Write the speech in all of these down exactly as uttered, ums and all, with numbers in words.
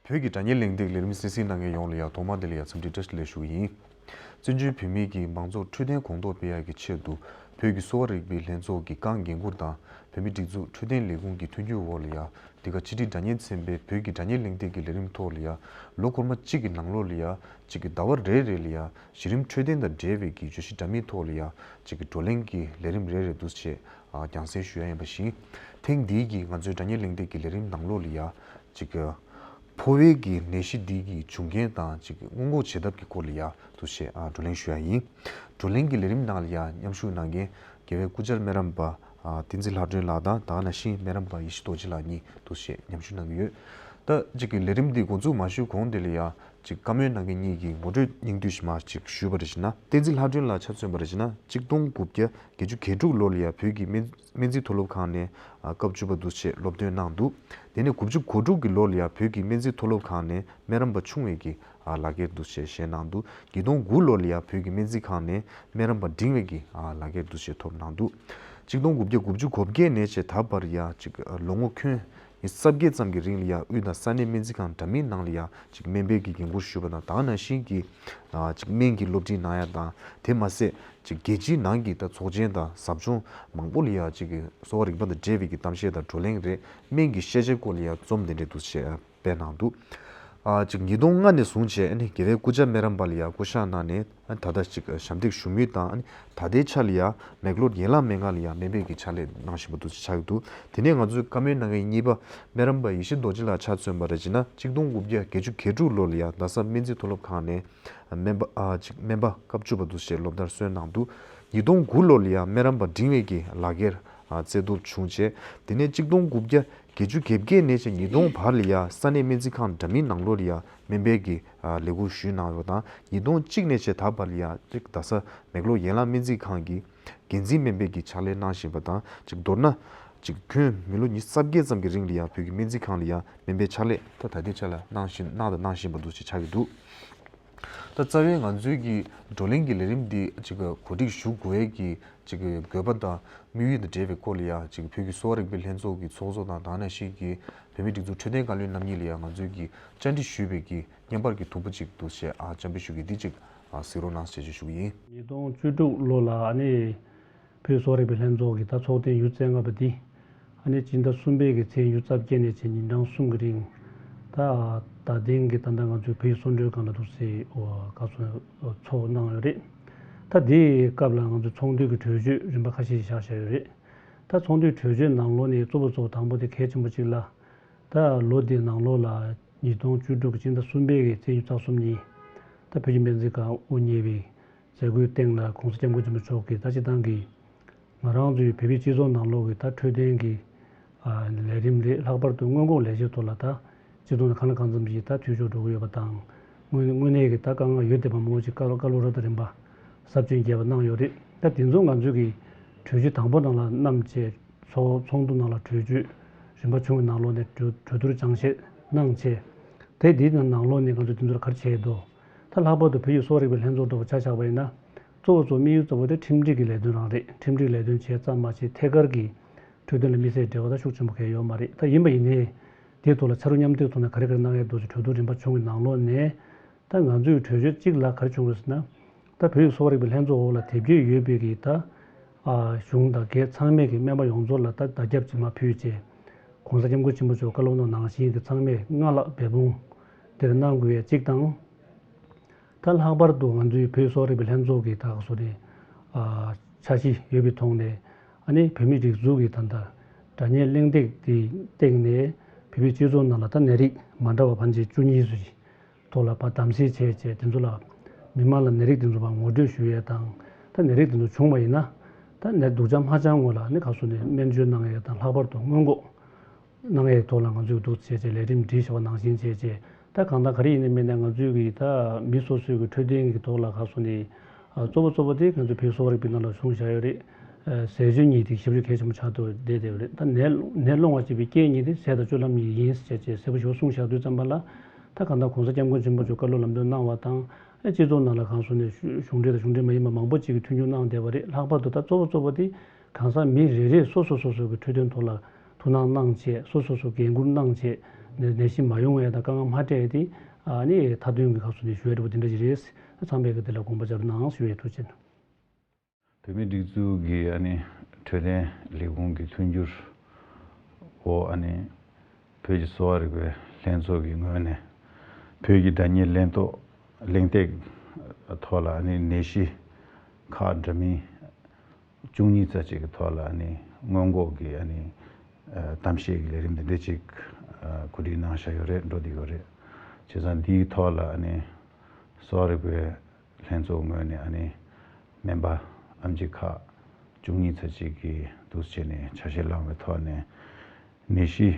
བོད་ཀྱི་དྲ་བརྙན་གླེང་སྟེགས་ལས་རིམ་གསན་གཟིགས་གནང་མཁན་ཡོངས་ལ་ཡང་ཐོག་མ་དེ་ལ་ཡང་འཚམས་འདྲི་བཀྲ་ཤིས་བདེ་ལེགས་ཞུ་གི་ཡིན། བཙན་བྱོལ་བོད་མིའི་གི་མང་གཙོ་འཕྲོད་བསྟེན་གོང་ཐོག་སྤེལ་ཡག་གི་ཆེད་དུ་བོད་ཀྱི་གསོ་བ་རིག་པའི་ལྷན་ཚོགས་ཀྱི་རྐང་འགན་འཁུར་དང་བོད་མིའི་སྒྲིག་འཛུགས་འཕྲོད་བསྟེན་ལས་ཁུངས་ཀྱི་མཐུན་འགྱུར་འོག་ལ་ཡང་འདི་ག་ཕྱི་དྲིལ་དྲ་བརྙན་ཚན་པའི་བོད་ཀྱི་དྲ་བརྙན་གླེང་སྟེགས་ཀྱི་ལས་རིམ་ཐོག་ལ་ཡང་ལོ་འཁོར་མ་གཅིག་གི་ནང་ལོགས་ལ་ཡང་གཅིག་གི་ཟླ་བ་རེ་རེ་ལ་ཡང་གཞི་རིམ་འཕྲོད་བསྟེན་དང་འབྲེལ་བའི་གི་བརྗོད་གཞི་འདྲ་མིན་ཐོག་ལ་ཡང་གཅིག་གི་བགྲོ་གླེང་གི་ལས་རིམ་རེ་རེ་འདུག་སེ་བྱས་རྒྱང་སྲིང་ཞུ་ཡ་ཡིན་པ་བཞིན། ཐེངས་འདིའི་གི་ང་ཚོའི་དྲ་བརྙན་གླེང་སྟེགས་ཀྱི་ལས་རིམ་ནང་ལོགས་ལ་ཡང་གཅིག་གི་ཕོ་བའི་གི་ནད་གཞི་འདི་གི་བྱུང་རྐྱེན་དང་གཅིག་གི་སྔོན་འགོག་བྱེད་ཐབས་ཀྱི་སྐོར་ལ་ཡང་འདུག་སེ་བགྲོ་གླེང་ཞུ་ཡ་ཡིན། བགྲོ་གླེང་གི་ལས་རིམ་ནང་ལ་ཡང་མཉམ་ཞུགས་གནང་མཁན་རྒྱལ་བའི་སྐུ་བཅར་སྨན་རམས་པ་བསྟན་འཛིན་ལྷ་སྒྲོན་ལགས་དང་ད་ག་ནང་བཞིན་སྨན་རམས་པ་ཡེ་ཤེས་རྡོ་རྗེ་ལགས་གཉིས་འདུག་སེ་མཉམ་ཞུགས་གནང་གི་ཡོད། ད་གཅིག་གི་ལས་རིམ་འདི་འགོ་འཛུགས་མ་ཞུས་གོང་དེ་ལ་ཡང་གཅིག་བཀའ་མོལ་གནང་མཁན་གཉིས་ཀྱི་ངོ་སྤྲོད་སྙིང་བསྡུས་ཤིག་མར་གཅིག་ཞུས་པ་རེད་ཅེ་ན། བསྟན་འཛིན་ལྷ་སྒྲོན་ལགས་ཆ་མཚོན་པ་རེད་ཅེ་ན་གཅིག་སྟོང་དགུ་བརྒྱ་བརྒྱད་ཅུ་གྱ་དྲུག་ལོ་ལ་ཡང་བོད་ཀྱི་སྨན་སྨན་རྩིས་མཐོ་སློབ་ཁང་ནས་སྐབས་བཅུ་པ་འདུག་སེ་སློབ་ཐོན་གནང་འདུག་དེ་ནས་དགུ་བཅུ་གོ་དྲུག་གི་ལོ་ལ་ཡང་བོད་ཀྱི་སྨན་རྩིས་མཐོ་སློབ་ཁང་ནས་སྨན་རམས་པ་ཆུང་བའི་གི་ལག་ཁྱེར་འདུག་སེ་བཞེས་གནང་འདུག་ཉིས་སྟོང་དགུ་ལོ་ལ་ཡང་བོད་ཀྱི་སྨན་རྩིས་ཁང་ནས་སྨན་རམས་པ་འབྲིང་བའི་གི་ལག་ཁྱེར་འདུག་སེ་ཐོབ་གནང་འདུག་གཅིག་སྟོང་དགུ་བརྒྱ་དགུ་བཅུ་གོ་བརྒྱད་ནས་བྱས་ད་བར་ཡང་གཅིག་ལོ་ངོ་ཁྱོན་ཉི་ཤུ་རྩ་བརྒྱད་ཙམ་གྱི་རིང་ལ་ཡང་དབུས་དང་ས་གནས་སྨན་རྩིས་ཁང་འདྲ་མིན་ནང་ལ་ཡང་གཅིག་སྨན་པའི་གི་འགན་འཁུར་ཞུས་པ་དང་ད་ག་ནང་བཞིན་གྱི་གཅིག་སྨན་གྱི་སློབ་ཁྲིད་གནང་ཡ་དང་དེ་མ་ཟད་གཅིག་རྒྱལ་སྤྱིའི་ནང་གི་ད་ཚོགས་ཆེན་དང་ཟབ་སྦྱོང་མང་པོ་ལ་ཡང་གཅིག་གི་གསོ་བ་རིག་པ་དང་འབྲེལ་བའི་གི་གཏམ་བཤད་དང་བགྲོ་གླེང་རེད། སྨན་གྱི་ཤེས་བྱའི་སྐོར་ལ་ཡང་རྩོམ་དེ་འདྲ་འདུག་སེ་སྤེལ་གནང་འདུག་ཨ་གཅིག་ཉིས་སྟོང་ལྔ་ནས་བཟུང་བྱས་ཨ་ནི་རྒྱལ་བའི་སྐུ་བཅར་སྨན་རམས་པ་ལ་ཡང་སྐུ་བཞེངས་གནང་ནས་ཨ་ནི་ད་ལྟ་གཅིག་ཞབས་འདེགས་ཞུ་མུས་དང་ཨ་ནི་ད་ལྟའི་ཆ་ལ་ཡང་མེག་ལོར་ཡན་ལག་སྨན་ཁང་ལ་ཡང་སྨན་པའི་གི་ཕྱག་ལས་གནང་བཞིན་པ་འདུག་ཅེས་ཆགས་ཀྱི་འདུག་དེ་ནས་ང་ཚོའི་བཀའ་མོལ་གནང་མཁན་གཉིས་པ་སྨན་རམས་པ་ཡེ་ཤེས་རྡོ་རྗེ་ལགས་ཆ་མཚོན་པ་རེད་ཅེ་ན་གཅིག་སྟོང་དགུ་བརྒྱ་བརྒྱད་ཅུ་གྱ་དྲུག་ལོ་ལ་ཡང་རྡ་ས་སྨན་རྩིས་མཐོ་སློབ་ཁང་ནས་སྨན་པ་ཨ་གཅིག་སྨན་པ་སྐབས་བཅུ་པ་འདུག་ཅེས་སློབ་མཐར་སོན་གནང་འདུག་ཉིས་སྟོང་དགུ་ལོ་ལ་ཡང་སྨན་རམས་པ་འབྲིང་བའི་གི་ལག་ཁྱེར་ཨ་བཙལ་ཐུབ་བྱུང་བྱས་དེ་ནས་གཅིག་སྟོང་དགུ་བརྒྱ་བརྒྱད་ཅུ་གྱ་བརྒྱད་ནས་བྱས་ཉིས་སྟོང་བར་ལ་ཡང་ས་གནས་སྨན་རྩིས་ཁང་འདྲ་མིན་ནང་ལོགས་ལ་ཡང་སྨན་པའི་གི་ལས་ཁུར་ཞུས་གནང་ཡོད་པ་དང་ཉིས་སྟོང་གཅིག་ནས་བྱས་ད་བར་ལ་ཡང་རྡ་ས་མེག་ལོར་ཡན་ལག་སྨན་རྩིས་ཁང་གི་འགན་འཛིན་སྨན་པའི་གི་ཕྱག་ལས་གནང་བཞིན་པ་དང་གཅིག་མདོར་ན་གཅིག་ཁྱོན་མི་ལོ་ཉི་ཤུ་རྩ་བརྒྱད་ཙམ་གྱི་རིང་ལ་ཡང་བོད་ཀྱི་སྨན་རྩིས་ཁང་ལ་ཡང་སྨན་པའི་ཕྱག་ལས་ད་ད་ལྟའི་ཆ་ལ་གནང་བཞིན་གནང་དང་གནང་བཞིན་པ་འདུག་ཅེས་ཆགས་ཀྱི་འདུག་ད་རྩ་བའི་ང་ཚོའི་གི་བགྲོ་གླེང་གི་ལས་རིམ་འདི་གཅིག་གོ་སྒྲིག་ཞུ་དགོས་ཀྱི་གཅིག་དགོས་པ་དང་དམིགས་ཡུལ་དང་འབྲེལ་བའི་སྐོར་ལ་ཡང་གཅིག་བོད་ཀྱི་གསོ་བ་རིག་པའི་ལྷན་ཚོགས་ཀྱི་ཚོགས་གཙོ་དང་དེ་ནང་བཞིན་གྱི་བོད་མིའི་སྒྲིག་འཛུགས་འཕྲོད་བསྟེན་བཀའ་བློན་རྣམ་གཉིས་ལ་ཡང་ང་ཚོའི་གི་བཅར་འདྲི་ཞུས་པའི་གི་བརྙན་པར་གྱི་ཐུང་པོ་གཅིག་འདུག་ཅེས་ཨ་བཅར་འདྲི་ཞུ་གི་འདི་གཅིག་ཨ་གཟིགས་རོགས་གནང་ཞེས་ཞུ་གི་ཡིན། ཉིས་སྟོང་བཅུ་དྲུག་ལོ་ལ་ཨ་ནི་བོད་གསོ་བ་རིག་པའི་ལྷན་ཚོགས་ཀྱི་ད་ཚོགས་ཐེངས་ཉི་ཤུ་རྩ་ལྔ་པ་འདི་ཨ་ནི་སྤྱི་ཟླ་གསུམ་པའི་གི་ཚེས་ཉི་ཤུ་རྩ་བརྒྱད་ནས་བྱས་ཉིན་གྲངས་གསུམ་གྱི་རིང་ད་ད་ཐེངས་ཀྱི་ད་ལྟ་ང་ཚོའི་བོད་ཀྱི་གསོལ་མགྲོན་ཁང་ལ་འདུག་སེ་ཨོ་ག་ཚོད་ཚོགས་གནང་ཡོད་རེད། ད་དེའི་སྐབས་ལ་ང་ཚོའི་ཚོགས་འདུའི་གི་གྲོས་ཆོད་རིམ་པ་ཁ་ཤས་ཤིག་བཞག་བཞག་ཡོད་རེད། ད་ཚོགས་འདུའི་གྲོས་ཆོད་ནང་ལོགས་ནས་གཙོ་བོ་གཙོ་བོ་དང་པོ་དེ་གལ་ཆེན་པོ་གཅིག་ལ། ད་ལོ་འདིའི་ནང་ལོགས་ལ་ཉིས་སྟོང་བཅུ་དྲུག་གི་སྤྱི་ཟླ་གསུམ་པའི་གི་ཚེས་ཉི་ཤུ་རྩ་གསུམ་ཉིན། ད་བོད་ཀྱི་སྨན་རྩིས་ཁང་དབུ་བརྙེས་པའི་མཛད་སྒོའི་སྟེང་ལ་༸གོང་ས་༸སྐྱབས་མགོན་ཆེན་པོ་མཆོག་གིས་ད་སྤྱིར་བཏང་གི་ང་རང་ཚོའི་བོད་པའི་སྤྱི་ཚོགས་ནང་ལོགས་ཀྱི་ད་འཕྲོད་བསྟེན་གྱི་ལས་རིམ་ལས་ལྷག་པར་དུ་སྔོན་འགོག་ལས་གཞིའི་ཐོག་ལ་ད་སྤྱི་ཚོགས་ནང་གང་ལ་གང་འཚམ་ཞིག་ད་འཐུས་ཤོར་འགྲོ་གི་ཡོད་པ་དང་། དངོས་དངོས་གནས་ཀྱི་ད་དཀའ་ངལ་ཡོད་བསྡད་པ་མང་པོ་ཞིག་བཀའ་བཀའ་སློབ་རབ་དང་རིམ་པ་ཟབ་ཅིང་རྒྱས་པ་གནང་ཡོད་རེད། ད་དེ་ཚོ་ང་ཚོས་ཀྱི་གྲོས་གཞི་དང་པོ་ནང་ལ་བསྣམས་བྱས་ཚོགས་ཚོགས་འདུ་ནང་ལ་གྲོས་ཆོད་རིམ་པ་བྱུང་བའི་ནང་ལོགས་ནས་གྲོས་གྲོས་བསྡུར་སྦྱང་བཤད་གནང་བྱས། དེ་དེའི་ནང་ལོགས་ནས་ང་ཚོས་དེ་ཚོ་ལ་ག་རེ་བྱས་འདུག་ད་ལྷག་པར་དུ་བོད་ཀྱི་གསོ་བ་རིག་པའི་ལྷན་ཚོགས་འདྲ་བོ་ཆ་བཞག་པ་ཡིན་ན། གཙོ་བོ་གཙོ་དམིགས་ཡུལ་གཙོ་བོ་དེ་ཁྲིམས་སྒྲིག་གི་ལས་དོན་རང་རེད། ཁྲིམས་སྒྲིག་ལས་དོན་བྱས་ཙམ་མ་ཟད་ཐད་ཀར་གྱི་འཕྲོད་བསྟེན་ལ་དམིགས་བསལ་འབྲེལ་བ་ད་ཤུགས་ཆེན་པོ་གང་ཡང་ཡོད་མ་རེད། ད་ཡིན་པ་ཡིན་ནའི་དེའི་ཐོག་ལ་ཕྱི་རུ་མཉམ་འདེགས་ཐོག་ནས་ག་རེ་ག་རེ་གནང་ཡས་འདུག་ཅེས་གྲོས་བསྡུར་རིམ་པ་བྱུང་བའི་ནང་ལོགས་ནས། ད་ང་ཚོའི་གྲོས་ཆོད་གཅིག་ལ་ག་རེ་བྱུང་རེད་ཟེར་ན། ད་བོད་ཀྱི་གསོ་བ་རིག་པའི་ལྷན་ཚོགས་འོག་ལ་དེབ་སྐྱེལ་ཡོད་པའི་གི་ད་ཨ་གཞུང་དང་སྒེར་ཚང་མས་ཀྱི་སྨན་པ་ཡོངས་རྫོགས་ལ་ད་བརྡ་ཁྱབ་ཅིག་མར་ཕུལ་བྱས། ༸གོང་ས་༸སྐྱབས་མགོན་ཆེན་པོ་མཆོག་བཀའ་སློབ་གནང་ནང་བཞིན་གྱི་ཚང་མས་སྔར་ལྷག་འབད་འབུངས་དེར་གནང་དགོས་ཡས་གཅིག་དང་། ད་ལྷག་པར་དུ་ང་ཚོའི་བོད་གསོ་བ་རིག་པའི་ལྷན་ཚོགས་ཀྱི་ད་ག་སོ་རེད། ཨ་འཆར་གཞི་ཡོད་པའི་ཐོག་ནས་ཨ་ནི་བོད་མིའི་སྒྲིག་འཛུགས་ཀྱི་ད་ལྟ་དྲ་བརྙན་གླེང་སྟེགས་དེའི་སྟེང་ནས་བོད་པའི་སྤྱི་ཚོགས་ནང་ལ་ད་ནད་རིགས་མ་འདྲ་བ་ཕལ་ཆེར་བཅུ་གཉིས་ཙམ་ཞིག་ཐོག་ལ་ཕར་གདམ་གསེས་བྱས་བྱས་དེ་ཚོ་ལ་མི་མང་ལ་ནད་རིགས་དེ་ཚོ་ཕར་ངོ་སྤྲོད་ཞུ་ཡས་དང་། ད་ནད་རིགས་དེ་ཚོ་བྱུང་བ་ཡིན་ན་ད་ནད་སྡུག་ཅག་སྨྲ་ཅག་ངོ་ལ་ནི་ག་སོ་ནས་སྨན་བཅོས་གནང་ཡས་དང་། ལྷག་པར་དུ་སྔོན་འགོག་གནང་ཡས་ཐོག་ལ་ང་ཚོས་འདུག་བྱས་བྱས་ལས་རིམ་སྒྲིག་བཞག་པ་ནང་བཞིན་བྱས་བྱས། ད་གང་ལྟར་ག་རེ་ཡིན་ནའི་མིན་ནའི་ང་ཚོའི་གི་ད་མི་སོ་སོའི་གི་འཕྲོད་བསྟེན་གི་ཐོག་ལ་ག་སོ་ནས་ཨ་གཙོ་བོ་གཙོ་བོ་དེ་ང་ཚོའི་བོད་གསོ་བ་རིག་པའི་ནང་ལ་གསུངས་བཞག་ཡོད་རེད། ཨ་ཟས་སྤྱོད་གཉིས་དེ་ཞབས་ཞུ་གལ་ཆེན་པོ་ཆགས་ཐུབ་བསྡད་བསྡད་ཡོད་རེད། ད་ནད་ནད་སློང་བ་བྱེད་པའི་རྐྱེན་གཉིས་དེ་ཟས་དང་སྤྱོད་ལམ་གཉིས་ཡིན་ཟེར་བྱས་གསལ་པོ་ཞེ་པོ་གསུངས་བཞག་དུས་ཙམ་པ་ལ། ད་གང་ལྟར་༸གོང་ས་༸སྐྱབས་མགོན་ཆེན་པོ་མཆོག་བཀའ་སློབ་ལམ་སྟོན་གནང་བ་དང་། ཨ་སྤྱི་ཚོགས་ནང་ལ་གང་སོ་ནས་གཞུང་འབྲེལ་དང་གཞུང་འབྲེལ་མ་ཡིན་པ་མང་པོ་ཅིག་གིས་མཐུན་འགྱུར་གནང་བསྡད་པ་རེད། ལྷག་པར་དུ་ད་གཙོ་བོ་གཙོ་བོ་དེ་གང་ཟག་མི་རེ་རེས་སོ་སོ་སོ་སོ་གི་འཕྲོད་བསྟེན་ཐོག་ལ་ཐུགས་སྣང་གནང་བྱས། སོ་སོ་སོ་འགན་འཁུར་གནང་བྱས། ནད་གཞི་མ་ཡོང་བའི་དང་དཀའ་ངལ་མ་འཕྲད་དེ་ཨ་ནི་མཐའ་དོན་གྱི་སྐབས་སུ་ནས་ཞུ་ཡ་འདྲ་པོ་དེ་འདྲ་ཞིག་རེད། ཚང་མས་ཀྱི་དེ་ལ་དགོངས་པ་འཇགས་རོགས་གནང་ཞུ་ཡ་ཐུགས་རྗེ་ཆེ། བོད་མིའི་སྒྲིག་འཛུགས་ཀྱི་ཨ་ནི་འཕྲོད་བསྟེན་ལས་ཁུངས་ཀྱི་མཐུན་འགྱུར་འོག་ཨ་ནི་བོད་ཀྱི་གསོ་བ་རིག་པའི་ལྷན་ཚོགས་ཀྱི་ངོས་ནས་བོད་ཀྱི་སྒྲ་སྙན་གླེང་ཐོག་གླེང་སྟེགས་ཐོག་ལ་ཨ་ནི་ནད་གཞི་ཁག་འདྲ་མིན་བཅུ་གཉིས་ཙམ་ཅིག་གི་ཐོག་ལ་ཨ་ནི་སྔོན་འགོག་གི་ཨ་ནི་ཨ་གཏམ་བཤད་ཀྱི་ལས་རིམ་འདི་འདྲ་ཅིག་ཨ་གོ་སྒྲིག་གནང་བཞག་ཡོད་རེད། འགྲོ་བསྡད་ཡོད་རེད། བྱས་ཙང་འདིའི་ཐོག་ལ་ཨ་ནི་གསོ་བ་རིག་པའི་ལྷན་ཚོགས་ངོས་ནས་ཨ་ནི་སྨན་པ་ཨེམ་ཆི་ཁག་བཅུ་གཉིས་ཙམ་ཅིག་གིས་འདུག་སེ་བྱས་ནས་ཆ་ཤས་བླངས་པའི་ཐོག་ནས་ནད་གཞི་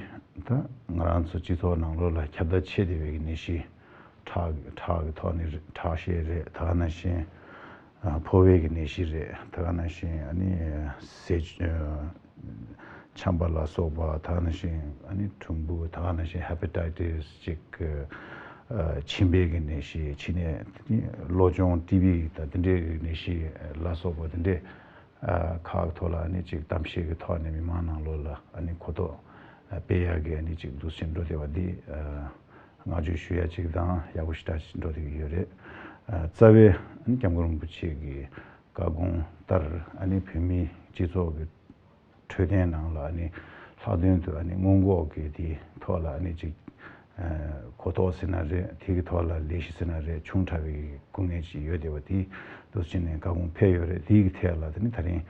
ད་ང་རང་ཚོ་སྤྱི་ཚོགས་ནང་ལོགས་ལ་ཁྱབ་གདལ་ཆེ་བསྡད་པའི་ནད་གཞི་ཁྲག་ཁྲག་གི་ཐོག་ནས་ཁྲག་ཤེད་རེད། ད་ག་ནང་བཞིན་ཨ་ཕོ་བའི་གི་ནད་གཞི་རེད། ད་ག་ནང་བཞིན་ཨ་ནི་ཟས་ཨ་ཆམ་པ་ལ་སོགས་པ། ད་ག་ནང་བཞིན་ཨ་ནི་གྲུམ་བུ། ད་ག་ནང་བཞིན་ཧེ་པ་ཊའི་ཊི་སི་ཅིག་ཨ་མཆིན་པའི་གི་ནད་གཞི། ཕྱི་ནས་གློ་གཅོང་ཊི་བི་དང་དེ་འདྲའི་གི་ནད་གཞི་ལ་སོགས་པ་དེ་འདྲའི་ཨ་ཁག་ཐོག་ལ་ཨ་ནི་ཅིག་གཏམ་བཤད་ཀྱི་ཐོག་ནས་མི་མང་ནང་ལོགས་ལ་ཨ་ནི་གོ་རྟོགས་སྤེལ་ཡག་གི་ཨ་ནི་ཅིག་འདུག་སེ་འགྲོ་བསྡད་པ་འདི་ཨ་བསྔགས་བརྗོད་ཞུ་ཡ་ཅིག་དང་ཡག་པོ་ཞེ་དྲག་ཅིག་འགྲོ་བསྡད་ཀྱི་ཡོད་རེད། ཨ་རྩ་བའི་ཨ་ནི་སྐྱབས་མགོན་རིན་པོ་ཆེ་གི་བཀའ་དགོངས་ལྟར་ཨ་ནི་བོད་མིའི་སྤྱི་ཚོགས་ཀྱི་འཕྲོད་བསྟེན་ནང་ལ་ཨ་ནི་ལྷག་དོན་དུ་ཨ་ནི་སྔོན་འགོག་གི་དེའི་ཐོག་ལ་ཨ་ནི་ཅིག་ཨ་གོ་རྟོགས་ཟེར་ན་རེད། དེ་གི་ཐོག་ལ་ལས་གཞི་ཟེར་ན་རེད། ཆུང་དྲགས་པའི་སྐུ་ངལ་ཅིག་ཡོད་བསྡད་པ་དེ་འདུག་སེ་བྱས་ནས་བཀའ་དགོངས་ཕེབས་ཡོད་རེད། དེའི་གི་ཐད་ལ་དེ་ནི་ད་རིང་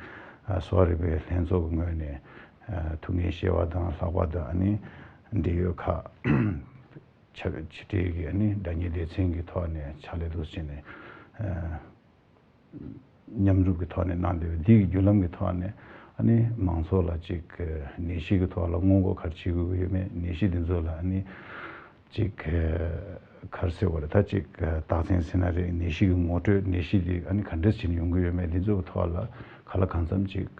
ཨ་གསོ་བ་རིག་པའི་ལྷན་ཚོགས་ཀྱི་ངོས་ནས་ཨ་ཐུགས་འགན་བཞེས་པ་དང་ལྷག་པར་དུ་ཨ་ནི་འབྲེལ་ཡོད་ཁག་ཕྱི་ཕྱི་དྲིལ་གྱི་ཨ་ནི་སྒྲ་སྙན་སྡེ་ཚན་གྱི་ཐོག་ནས་ཕྱག་ལས་འདུག་སེ་བྱས་ནས་ཨ་མཉམ་རུབ་ཀྱི་ཐོག་ནས་གནང་བསྡད་པའི་འདི་གི་བརྒྱུད་ལམ་གྱི་ཐོག་ནས་ཨ་ནི་མང་ཚོགས་ལ་ཅིག་ནད་གཞི་གི་ཐོག་ལ་སྔོན་འགོག་ག་རེ་བྱེད་དགོས་ཀྱི་ཡོད་མེད། ནད་གཞི་འདི་ཚོ་ལ་ཨ་ནི་ཅིག་ག་རེ་ཟེར་དགོས་རེད། ད་ཅིག་རྟགས་མཚན་ཟེར་ན་རེད། ནད་གཞི་གི་ངོ་སྤྲོད། ནད་གཞི་འདི་ཨ་ནི་ག་འདྲས་བྱས་ནས་ཡོང་གི་ཡོད་མེད། འདི་ཚོ་གི་ཐོག་ལ་ག་ལ་གང་འཚམ་ཅིག་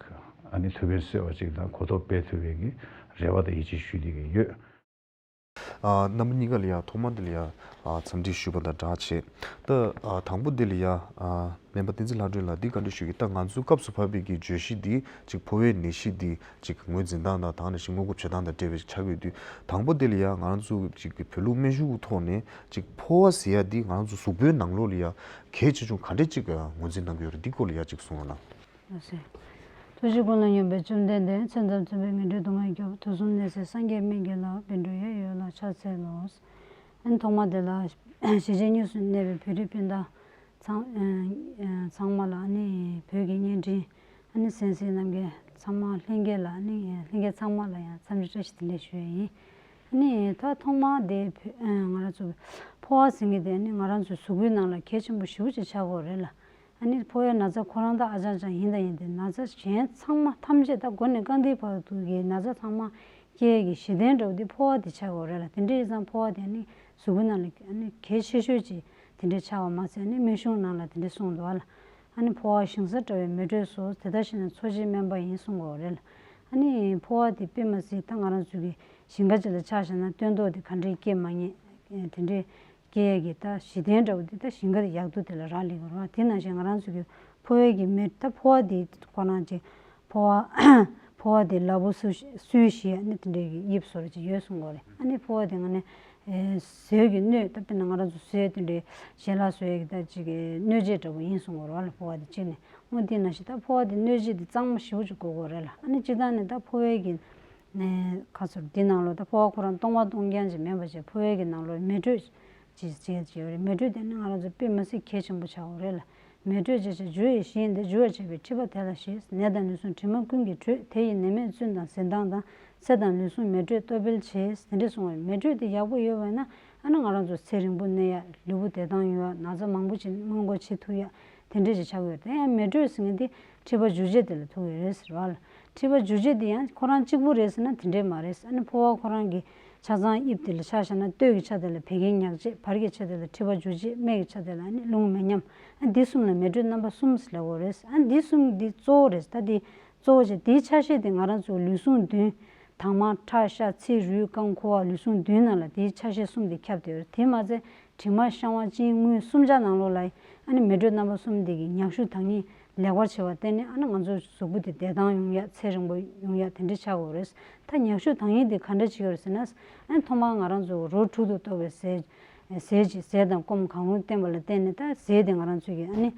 ཨ་ནི་ཐུགས་ཕན་གསོས་པ་ཅིག་དང་གོ་རྟོགས་སྤེལ་ཐུབ་པའི་གི་རེ་བ་དང་ཡིད་ཆེས་ཞུ་བསྡད་ཀྱི་ཡོད། ཨ་རྣམ་པ་གཉིས་ཀ་ལ་ཡ་ཐོག་མ་འདི་ལ་ཡ་ཨ་འཚམས་འདྲི་ཞུས་པ་དང་སྦྲགས་བྱས། ད་ཨ་དང་པོ་འདི་ལ་ཡ་ཨ་སྨན་པ་བསྟན་འཛིན་ལྷ་སྒྲོན་ལགས་འདི་བཀའ་འདྲི་ཞུ་གི། ད་ང་ཚོའི་སྐབས་སུ་བབས་པའི་གི་བརྗོད་གཞི་འདི་ཅིག་ཕོ་བའི་ནད་གཞི་འདི་ཅིག་ངོས་འཛིན་སྟངས་དང་ད་ག་ནང་བཞིན་སྔོན་འགོག་བྱེད་སྟངས་དང་འབྲེལ་བའི་ཆགས་ཡོད་དུས། དང་པོ་འདི་ལ་ཡ་ང་རང་ཚོ་ཅིག་གི་བོད་ལུགས་སྨན་གཞུང་གི་ཐོག་ནས་ཅིག་ཕོ་བ་ཟེར་ཡ་འདི་ང་རང་ཚོ་གཟུགས་པོའི་ནང་ལོགས་ལ་ཡ་གལ་ཆེ་ཆུང་ག་འདྲས་ཅིག་ངོས་འཛིན་གནང་གི་ཡོད་རེད། འདི་སྐོར་ལ་ཡ་ཅིག་གསུང་རོགས་གནང་། ལགས་སོ། ཐུགས་རྗེ་ཀུན་ལ་སྙོམས་པའི་བཅོམ་ལྡན་འདས། མཚན་ཙམ་མཚུངས་པའི་ངན་འགྲོའི་སྡུག་བསྔལ་སྐྱོབ། དུས་གསུམ་གནས་སའི་སངས་རྒྱས་སྨན་གྱི་བླ། བཻ་ཌཱུརྱ་འོད་ལ་ཕྱག་འཚལ་ལོ། ཨ་ནི་ཐོག་མ་དེ་ལ་ཞི་བྱེད་གཉིས་སུ་གནས་པའི་བོད་རིགས་སྤུན་ཟླ་ཚང་ཚང་མ་ལ། ཨ་ནི་བོད་ཀྱི་བརྙན་འཕྲིན་ཨ་ནི་གསན་གཟིགས་གནང་མཁན་ཚང་མ། ལྷན་རྒྱས་ལ་ཨ་ནི་ལྷན་རྒྱས་ཚང་མ་ལ་ཡང་འཚམས་འདྲི་བཀྲ་ཤིས་བདེ་ལེགས་ཞུ་ཡས་ཡིན། ཨ་ནི་ད་ཐོག་མ་དེ་བོད་ང་རང་ཚོ་ཕོ་བ་ཟེར་མཁན་དེ་ཨ་ནི་ང་རང་ཚོའི་གཟུགས་པོའི་ནང་ལ་གལ་ཆེན་པོ་ཞེ་པོ་ཅིག་ཆགས་ཀྱི་ཡོད་རེད་ལ། ཨ་ནི་ཕོ་བའི་ན་ཚ་ཁོ་རང་ད་ཨ་ཅང་ཅང་ཡིན་དང་ཡིན་ཏེ། ན་ཚ་གཞན་ཚང་མ་ཐམས་ཅད་ད་མགོ་ནས་རྐང་མཐིལ་བར་དུ་གི་ན་ཚ་ཚང་མ་སྐྱེ་ཡས་ཀྱི་གཞི་རྟེན་འདྲ་བོ་དེ་ཕོ་བ་དེ་ཆགས་ཀྱི་ཡོད་རེད་ལ། དེ་འདྲ་ཡིན་ཙང་ཕོ་བ་དེ་ཨ་ནི་གཟུགས་པོའི་ནང་ལ་ཨ་ནི་གལ་ཆེ་ཤོས་ཅིག་དེ་འདྲ་ཆགས་པ་མ་ཟད། ཨ་ནི་སྨན་གཞུང་ནང་ལ་དེ་འདྲ་གསུངས་འདུག་ཨ་ལ། ཨ་ནི་ཕོ་བ་ཞིང་ས་འདྲ་བའི་མེ་དྲོད་སོ། དེ་ལྟར་ཤེས་ན་འཚོ་བྱེད་སྨན་པ་ཡིན་གསུང་གི་ཡོད་རེད་ལ། ཨ་ནི་ཕོ་བ་དེ་དཔེ་མ་སྲིད་ད་ང་རང་ཚོ་གི་ཞིང་ཁ་ཅིག་ལ་ཆ་བཞག་ན་སྟོན་ཐོག་དེ་ག་འདྲའི་སྐྱེ་མ་ཉེས་དེ་འདྲའི་སྐྱེ་ཡས་ཀྱི་ད་གཞི་རྟེན་འདྲ་བོ་འདི་ད་ཞིང་ཁ་དེ་ཡག་སྡུག་དེ་ལ་རག་ལས་ཀྱི་རེད་བ། དེ་ནང་བཞིན་ང་རང་ཚོ་གི་ཕོ་བའི་གི་མེ་ད་ཕོ་བ་འདི་ཁོ་རང་ཅིག་ཕོ་བ་ཕོ་བ་འདི་ལ་ཕུག་སུ་སུའི་ཞིག་ཨ་ནི་དེ་འདྲའི་གི་དབྱིབས་བཟོ་འདྲ་ཅིག་ཡོད་གསུང་གི་རེད། ཨ་ནི་ཕོ་བ་འདི་ང་ནི་ཨེ་ཟས་ཀྱི་སྣོད་ད་དཔེར་ན་ང་རང་ཚོ་ཟས་དེ་འདྲའི་ཞལ་ལག་བཟོ་ཡས་ཀྱི་ད་ཅིག་གི་སྣོད་སྤྱད་འདྲ་བོ་ཡིན་གསུང་གི་རེད་བ་ལ། ཕོ་བ་འདི་གཅིག་ནས་འོ་དེ་ནང་བཞིན་ད་ཕོ་བ་འདི་སྣོད་སྤྱད་འདི་གཙང་མ་ཞེ་པོ་ཅིག་དགོས་ཀྱི་རེད་ལ། ཨ་ནི་སྤྱིར་བཏང་ནས་ད་ཕོ་བའི་གི་ནས་ཁ་ཚུར་འདི་ནང་ལོགས་ད་ཕོ་བ་ཁོ་རང་སྟོང་པ་སྟོང་རྐྱང་ཅིག་མིན་པ་བྱས། ཕོ་བའི་གི་ནང་ལོགས་མེ་དྲོད་ཅིག་ཅིག་ཅིག་ཡོད་རེད། མེ་དྲོད་དེ་ནི་ང་རང་ཚོ་དཔེ་མ་སྲིད་གལ་ཆེན་པོ་ཆགས་ཡོད་རེད་ལ། མེ་དྲོད་ཅེས་བྱ་རྒྱུ་ཡི་གཞི་ཡིན་ཏེ། རྒྱུ་བར་བྱེད་པའི་མཁྲིས་པ་དེ་ལ་ཞེས། ནད་དང་ལུས་ཟུངས་དྲི་མ་ཀུན་གྱི་དྲོད། དེ་ཡིས་ནད་མེད་བཙུན་དང་གཟི་མདངས་དང་། ཚེ་དང་ལུས་ཟུངས་མེ་དྲོད་གཏོར་འབུལ་བྱེད། དེ་འདྲ་གསུངས་པས། མེ་དྲོད་དེ་ཡག་པོ་ཡོད་པ་ན་ཨ་ནི་ང་རང་ཚོ་ཚེ་རིང་པོ་གནས་ཡ། ལུས་པོ་བདེ་ཐང་ཡོང་ཡ། ན་ཚ་མང་པོ་ཅིག་སྔོན་འགོག་བྱེད་ཐུབ་ཡ། དེ་འདྲས་ཅིག་ཆགས་ཀྱི་ཡོད་རེད། དེ་ཡང་མེ་དྲོད་ཟེར་མཁན་དེ་མཁྲིས་པ་འཇུ་བྱེད་དེ་ལ་ཐུག་ཡོད་རེད་ཟེར་བ་ལ། མཁྲིས་པ་འཇུ་བྱེད་དེ་ཡང་ཁོ་རང་གཅིག་པུ་རེད་ཟེར་ན་དེ་འདྲས་མ་རེད། ཨ་ནི་ཕོ་བ་ཁོ་རང་གི་ཆ་ཚང་དབྱིབས་དེ་ལ་ཆ་བཞག་ན་སྟོད་ཀྱི་ཆ་དེ་ལ་བད་ཀན་མྱགས་བྱེད། བར་གྱི་ཆ་དེ་ལ་མཁྲིས་པ་འཇུ་བྱེད། སྨད་ཀྱི་ཆ་དེ་ལ་ཨ་ནི་རླུང་མེ་མཉམ། ཨ་འདི་གསུམ་ལ་མེ་དྲོད་རྣམ་པ་གསུམ་ཟེར་ལབ་ཡོད་རེད། ཨ་འདི་གསུམ་འདི་གཙོ་བོ་རེད། ད་འདི་གཙོ་བོ་བྱས། དེའི་ཆ་ཤས་དེ་ང་རང་ཚོ་ལུས་ཟུངས་བདུན། དྭངས་མ་ཁྲག་ཤ་ཚིལ་རུས་རྐང་ཁུ་བ་ལུས་ཟུངས་བདུན་ནང་ལ་དེའི་ཆ་ཤས་གསུམ་དེ་ཁྱབ་བསྡད་ཡོད་རེད། དེ་མ་ཚད་དྲི་མ་བཤང་བ་གཅིན་རྔུལ་གསུམ་ཆ་ནང་ལོགས་ལ་ཨ་ནི་མེ་དྲོད་རྣམ་པ་གསུམ་དེ་གི་མྱག་ཤུ་དྭངས་སྙིགས་ ལེགས་པར་བྱས་པ་བརྟེན་ནས་ཨ་ནི་ང་ཚོ་གཟུགས་པོ་དེ་བདེ་ཐང་ཡོང་ཡ་ཚེ་རིང་པོ་ཡོང་ཡ་དེ་འདྲ་ཆགས་ཡོད་རེད། ད་ཉག་གཤོག་དང་ཡིན་དེ་ག་འདྲ་བྱེད་ཀྱི་ཡོད་རེད་ཟེར་ན། ཨ་ནི་ཐོག་མར་ང་རང་ཚོ་རོ་དྲུག་ཏུ་གཏོགས་པའི་ཟས་ཟས་ཀྱི་ཟས་དང་སྐོམ་གང་རུང་བསྟེན་པ་ལ་བརྟེན་ནས་ད་ཟས་དེ་ང་རང་ཚོ་གི་ཨ་ནི་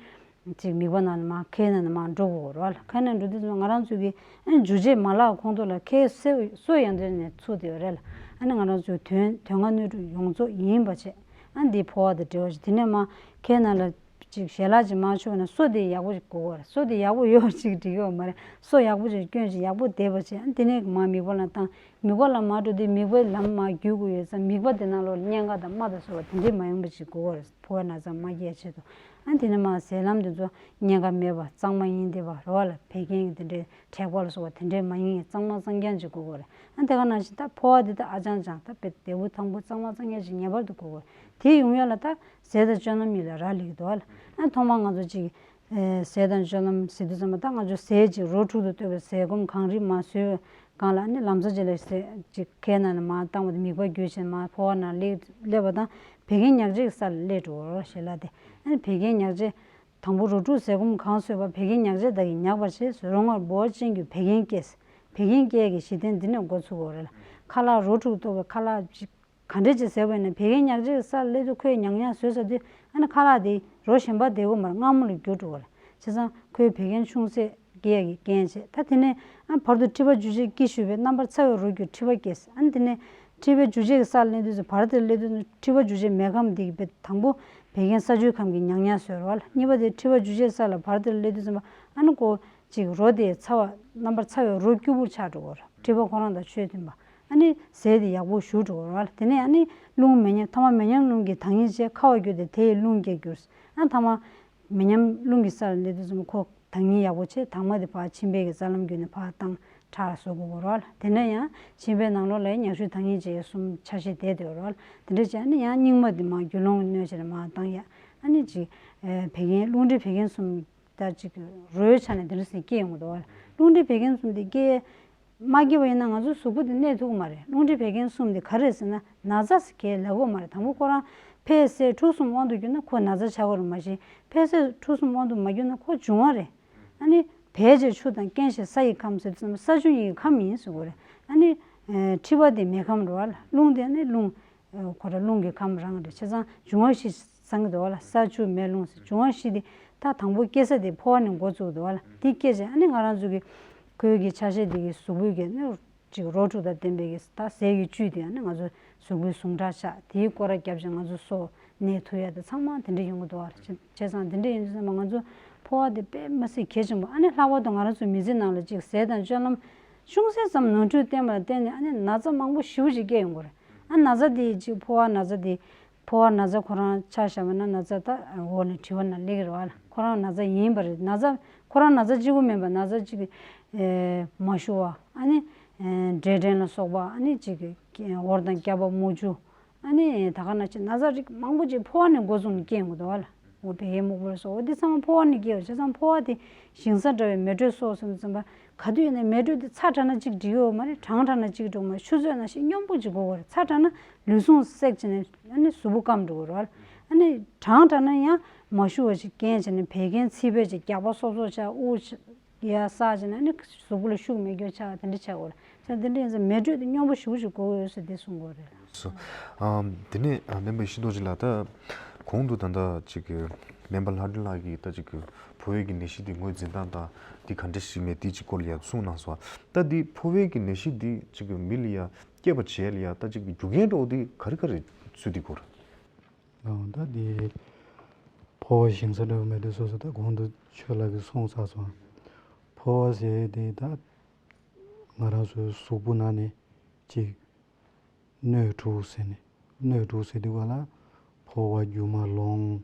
ཅིག་མིད་པ་ནང་ནས་མར་ཁའི་ནང་ནས་མར་འགྲོ་དགོས་རེད་བ། ཁའི་ནང་འགྲོ་དུས་ཙམ་ང་རང་ཚོ་གི་ཨ་ནི་འཇུ་བྱེད་མ་ལག་ཁོང་ཚོ་ལ་ཁའི་སོ་སོ་ཡང་དེ་ནས་ཚུགས་བསྡད་ཡོད་རེད་ལ། ཨ་ནི་ང་རང་ཚོའི་དོན་དོན་ལྔ་སྣོད་དྲུག་ཡོངས་རྫོགས་ཡིན་པ་བྱས། ཨ་འདི་ཕོ་བ་དང་འབྲེལ་བ་ཞིག་དེ་ནས་མར་ཁའི་ནང་ལ་ཅིག་ཞལ་ལག་ཅིག་མར་མཆོད་ན་སོ་དེ་ཡག་པོ་ཞིག་དགོས་པ་རེད། སོ་དེ་ཡག་པོ་ཡོད་ཅིག་འགྲིག་ཡོད་མ་རེད། སོ་ཡག་པོ་ཅིག་སྐྱོན་ཅིག་ཡག་པོ་བསྡད་པ་བྱས། ཨ་དེ་ནས་མར་མིད་པ་ལ་བཏང་། མིད་པ་ལ་མར་འགྲོ་དུས་མིད་པའི་ལམ་མར་བརྒྱུད་དགོས་ཡོད་ཙང་མིད་པ་དེ་ནང་ལོགས་ལ་གཉན་ཁ་དང་རྨ་དང་སོགས་པ་དེ་འདྲས་མ་ཡོང་པ་ཅིག་དགོས་པ་རེད། ཕོ་བའི་ན་ཚ་མ་སྐྱེད་ཆེད་དུ། ཨ་དེ་ནས་མར་ཟས་ལམ་དེ་ཚོ་གཉན་ཁ་མེད་པ་གཙང་མ་ཡིན་བསྡད་པ་རེད་བ་ལ། བད་ཀན་གྱི་དེ་འདྲས་དྲེག་པ་ལ་སོགས་པ་དེ་འདྲས་མ་ཡིན་གཙང་མ་གཙང་རྐྱང་ཅིག་དགོས་པ་རེད། ཨ་དེ་ག་ནང་བཞིན་ད་ཕོ་བ་དེ་ད་ཨ་ཅང་ཅང་ད་དཔེ་བདེ་པོ་ཐང་པོ་གཙང་མ་གཙང་རྐྱང་ཅིག་ངེས་པར་དུ་དགོས་པ་རེད། དེ་ཡོང་ཡ་ལ་ད་ཟས་དང་སྤྱོད་ལམ་གཉིས་ལ་རག་ལས་ཀྱི་འདུག་བ་ལ། ཨ་ཐོག་མར་ང་ཚོ་ཅིག་ཟས་དང་སྤྱོད་ལམ་ཟེར་དུས་ཙམ་པ་ད་ང་ཚོ་ཟས་ཅིག་རོ་དྲུག་ཏུ་གཏོགས་པའི་ཟས་སྐོམ་གང་རིགས་མར་ཟོས་པའི་སྒང་ལ་ཨ་ནི་ལམ་སང་ཅིག་ལ་ཟས་ཅིག་ཁའི་ནང་ནས་མར་བཏང་བ་དེ་མིད་པ་བརྒྱུད་བྱས་མར་ཕོ་བ་ནང་སླེབས་སླེབས་པ་དང་བད་ཀན་ཉག་བཅས་ཀྱི་ས་ལ་སླེབས་འགྲོ་བ་རེད། ཞལ་ལག་དེ་ཨ་ནི་བད་ཀན་ཉག་བཅས་དང་པོ་རོ་དྲུག་ཟས་སྐོམ་གང་ཟོས་པ་བད་ཀན་ཉག་བཅས་དག་གིས་ཉག་པར་བྱས། རོ་མངར་སྦོ་བ་ཅན་གྱི་བད་ཀན་སྐྱེས། བད་ཀན་སྐྱེས་ཀྱི་གཞི་རྟེན་འདི་ནས་འགོ་ཚུགས་པ་རེད། ཁ་ལག་རོ་དྲུག་གཏོགས་པའི་ཁ་ལག་ཅིག་ག་འདྲས་ཅིག་ཟས་པ་ཡིན་ན་བད་ཀན་ཉག་བཅས་ཀྱི་ས་ལ་སླེབས་དུས་ཁོས་ཉག་ཉག་ཟོས་ཚར་དུས་ཨ་ནི་ཁ་ལག་དེ་རོ་གཞན་པ་བསྡད་ཀྱི་ཡོད་མ་རེད། མངར་མོ་ལ་འགྱུར་འགྲོ་བ་རེད། བྱས་ཙང་ཁོའི་བད་ཀན་ཆུང་ཟད་སྐྱེ་ཡག་གི་རྐྱེན་བྱས། ད་དེ་ནས་ཨ་བར་དུ་མཁྲིས་པ་འཇུ་བྱེད་སྐྱེས་ཞུས་པས་རྣམ་པར་ཚ་བའི་རོ་བརྒྱུད་མཁྲིས་པ་སྐྱེས། ཨ་ནི་དེ་ནས་མཁྲིས་པའི་འཇུ་བྱེད་ཀྱི་ས་ལ་སླེབས་དུས་སུ་བར་དེར་སླེབས་དུས་མཁྲིས་པ་འཇུ་བྱེད་མེད་ཁམས་འདི་གི་བད་དང་པོ་བད་ཀན་ས་ཆུའི་ཁམས་ཀྱི་ཉག་ཉག་ཟོས་རེད་བ་ལ། གཉིས་པ་དེ་མཁྲིས་པ་འཇུ་བྱེད་ས་ལ་བར་དེར་སླེབས་དུས་ཙམ་པ་ཨ་ནི་ཁོ་ཅིག་རོ་དེ་ཚ་བ་རྣམ་པར་ཚ་བའི་རོ་སྐྱུར་པོ་ཆགས་འགྲོ་གི་རེད། མཁྲིས་པ་ཁོ་རང་དང་ཆོས་མཐུན་པ། ཨ་ནི་ཟས་དེ་ཡག་པོ་ཞུ་འགྲོ་གི་རེད་བ་ལ། དེ་ནས་ཨ་ནི་རླུང་མེ་མཉམ་ཐ་མ་མེ་མཉམ་རླུང་གིས་དྭངས་སྙིགས་བཅས་ཁ་བ་བསྒྱུར་ཏེ་དེ་ཡི་རླུང་སྐྱེ་འགྱུར། ཨ་ཐ་མ་མེ་མཉམ་རླུང་གི་ས་ལ་སླེབས་དུས་ཙམ་ཁོ་དྭངས་སྙིགས་ཡག་པོ་བྱས། དྭངས་མ་དེ་ཕར་མཆིན་པའི་གི་རྩ་ལམ་བརྒྱུད་ནས་ཕར་བཏང་ཁྲག་བཟོ་དགོས་ཀྱི་རེད་བ་ལ། དེ་ནས་ཡང་མཆིན་པའི་ནང་ལོགས་ལ་ཡང་ཉག་གཤོག་དྭངས་སྙིགས་བཅས་གསུམ་ཆ་ཤས་བསྡད་བསྡད་ཡོད་རེད་བ་ལ། དེ་འདྲ་བྱས་ནས་ཡང་སྙིགས་མ་དེ་མར་རྒྱུ་ལོང་གི་སྣོད་བྱས་ནས་མར་བཏང་ཡ། ཨ་ནི་ཅིག་ཨེ་བད་ཀན་རླུང་མཁྲིས་བད་ཀན་གསུམ་ད་ཅིག་རོའི་ཆ་ནས་དེ་འདྲ་ཟེར་སྐྱེ་ཡོང་གི་འདུག་བ་ལ། རླུང་མཁྲིས་བད་ཀན་གསུམ་དེ་སྐྱེ་མ་སྐྱེས་པ་ཡིན་ན་ང་ཚོའི་གཟུགས་པོ་དེ་གནས་ཐུབ་ཀྱི་མ་རེད། རླུང་མཁྲིས་བད་ཀན་གསུམ་དེ་ག་རེ་རེད་ཟེར་ན་ན་ཚ་ཟེར་གྱི་ལབ་ཀྱི་ཡོད་མ་རེད། དང་པོ་ཁོ་རང་འཕེལ་ཟད་འཁྲུག་གསུམ་དབང་དུ་གྱུར་ན་ཁོ་ན་ཚ་ཆགས་ཀྱི་རེད། མ་གཞི་འཕེལ་ཟད་འཁྲུག་གསུམ་དབང་དུ་མ་གྱུར་ན་ཁོ་འབྱུང་བ་རེད། ཨ་ནི་བད་ཀྱི་ཆུ་དང་རྐྱེན་བྱས་ས་ཡི་ཁམས་ཟེར་དུས་ཙམ་ས་ཆུ་གཉིས་ཀྱི་ཁམས་ཡིན་ཟེར་དགོས་རེད། ཨ་ནི་ཨེ་མཁྲིས་པ་དེ་མེ་ཁམས་རེད་བ་ལ། རླུང་དེ་ནི་རླུང་ཁོ་རང་རླུང་གི་ཁམས་རང་རེད། བྱས་ཙང་འབྱུང་བ་བཞི་ཚང་གི་འདུག་བ་ལ། ས་ཆུ་མེ་རླུང་ཟེར་འབྱུང་བ་བཞི་དེ་ད་དང་པོ་སྐྱེ་ས་དེ་ཕོ་བ་ནས་འགོ་བཙུགས་འདུག་བ་ལ། དེ་སྐྱེས་རྗེས་ཨ་ནི་ང་རང་ཚོ་གི་ཁོའི་གི་ཆ་ཤས་དེ་གི་གཟུགས་པོའི་གི་ནི་ཅིག་རོ་དྲུག་དང་ལྡན་པའི་གི་ད་ཟས་ཀྱི་བཅུད་དེ་ཨ་ནི་ང་ཚོ་གཟུགས་པོའི་ཟུངས་ཁྲག་ཆགས། དེའི་སྐོར་ར་བརྒྱབ་ཅིང་ང་ཚོ་སྲོག་གནས་ཐུབ་ཡ་དེ་ཚང་མ་དེ་འདྲ་ཡོང་གི་འདུག་བ་ལ། བྱས་ཙང་དེ་འདྲ་ཡིན་དུས་ཙམ་པ་ང་ཚོ་ཕོ་བ་དེ་དཔེ་མི་སྲིད་གལ་ཆེན་པོ། ཨ་ནི་ལྷག་པར་དུ་ང་རང་ཚོའི་མི་ཚེ་ནང་ལ་ཅིག་ཟས་དང་སྤྱོད་ལམ་ཅུང་ཟད་ཙམ་ནོར་འཁྲུལ་བསྟེན་པ་ལ་བརྟེན་ནས་ཨ་ནི་ན་ཚ་མང་པོ་ཞེ་པོ་ཅིག་སྐྱེ་ཡོང་གི་རེད། ཨ་ན་ཚ་དེ་ཅིག་ཕོ་བ་ན་ཚ་དེ་ཕོ་བ་ན་ཚ་ཁོ་རང་ཆ་བཞག་པ་ན་ན་ཚ་ད་འོག་ནས་དྲི་བ་ན་སླེབས་ཀྱི་རེད་བ་ལ། ཁོ་རང་ན་ཚ་ཡིན་པ་རེད། ན་ཚ་ཁོ་རང་ན་ཚ་གཅིག་པུ་མིན་པ་ན་ཚ་གཅིག་ཨེ་མ་ཞུ་བ་ཨ་ནི་ཨེ་འབྲས་སྐྲན་ལ་སོགས་པ་ཨ་ནི་ཅིག་འོར་དང་སྐྱ་པ་མུ་ཆུ་ཨ་ནི་ད་ག་ན་ཅིག་ན་ཚ་རིགས་མང་པོ་ཅིག་ཕོ་བ་ནས་འགོ་བཙུགས་ནས་སྐྱེ་ཡོང་གི་འདུག་བ་ལ། འོ་བད་ཀན་སྨུག་པོ་ལ་སོགས་འོ་འདི་ཚང་མ་ཕོ་བ་ནས་སྐྱེ་བ་བྱས་ཙང་ཕོ་བ་དེ་ཞིང་ས་འདྲ་བའི་མེ་དྲོད་གསོག་སོང་ཙམ་པ་ག་དུས་ཡིན་ན་མེ་དྲོད་དེ་ཚ་དྲགས་ན་གཅིག་འགྲིག་ཡོད་མ་རེད། གྲང་དྲགས་ན་གཅིག་འགྲིག་མ་རེད། ཆུ་ཚོད་ནང་བཞིན་སྙོམས་པོ་གཅིག་དགོས་པ་རེད། ཚ་དྲགས་ན་ལུས་ཟུངས་བསྲེགས་བྱས་ནས་ཨ་ནི་གཟུགས་པོ་སྐམ་འགྲོ་གི་རེད་བ། ཨ་ནི་གྲང་དྲགས་ན་ཡང་མ་ཞུ་བ་ཞིག་རྐྱེན་བྱས་ནས་བད་ཀན་ཚིག་པ་ཅིག་རྒྱགས་པ་སོབ་སོབ་ཆགས། དབུགས་ཡར་བསགས་བྱས་ནས་ཨ་ནི་གཟུགས་པོ་ལ་ཤུགས་མེད་རྒྱུ་ཆགས། དེ་འདྲ་ཆགས་དགོས་རེད། ཚ་དེ་འདྲ་ཡིན་ཙང་མེ་དྲོད་དེ་སྙོམས་པོ་ཞེ་པོ་ཅིག་དགོས་ཀྱི་ཡོད་ཟེར་དེ་གསུང་དགོས་རེད། སོ། ཨམ། དེ་ནས་ཨ་སྨན་པ་ཤེས་རྟོགས་ཅིག་ལ་ད་གོང་དུ་ད་ལྟ་ཅིག་གི་སྨན་པ་ལྷ་སྒྲོན་ལགས་ཀྱིས་ད་ཅིག་གི་ཕོ་བའི་གི་ནད་གཞི་དེ་ངོས་འཛིན་སྟངས་དང་དེ་ག་འདྲ་ཞིག་མེད་དེ་ཅིག་སྐོར་ལ་ཡང་གསུངས་གནང་སོང་། ད་འདི་ཕོ་བའི་གི་ནད་གཞི་འདི་ཅིག་གི་མི་ལ་ཡ་སྐྱེས་པ་བྱས་ལ་ཡ་ད་ཅིག་གི་རྒྱུ་རྐྱེན་འདྲ་བོ་དེ་ག་རེ་ག་རེ་ཚུད་དེ་གོ་རེད། ཨང་། ད་འདི་ཕོ་བ་ཞིང་ས་འདྲ་བོ་མེད་དུས་སོ་སོ་ད་གོང་དུ་ཆོས་ལགས་ཀྱིས་གསུངས་ཚར་སོང་། ཕོ་བ་ཟེར་དེ་ད་ང་རང་ཚོའི་གཟུགས་པོ་ནང་ནས་ཅིག་སྣོད་དྲུག་ཟེར་ནས། སྣོད་དྲུག་ཟེར་དུས་ག་ལ་ཕོ་བ་རྒྱུ་མ་ལོང་།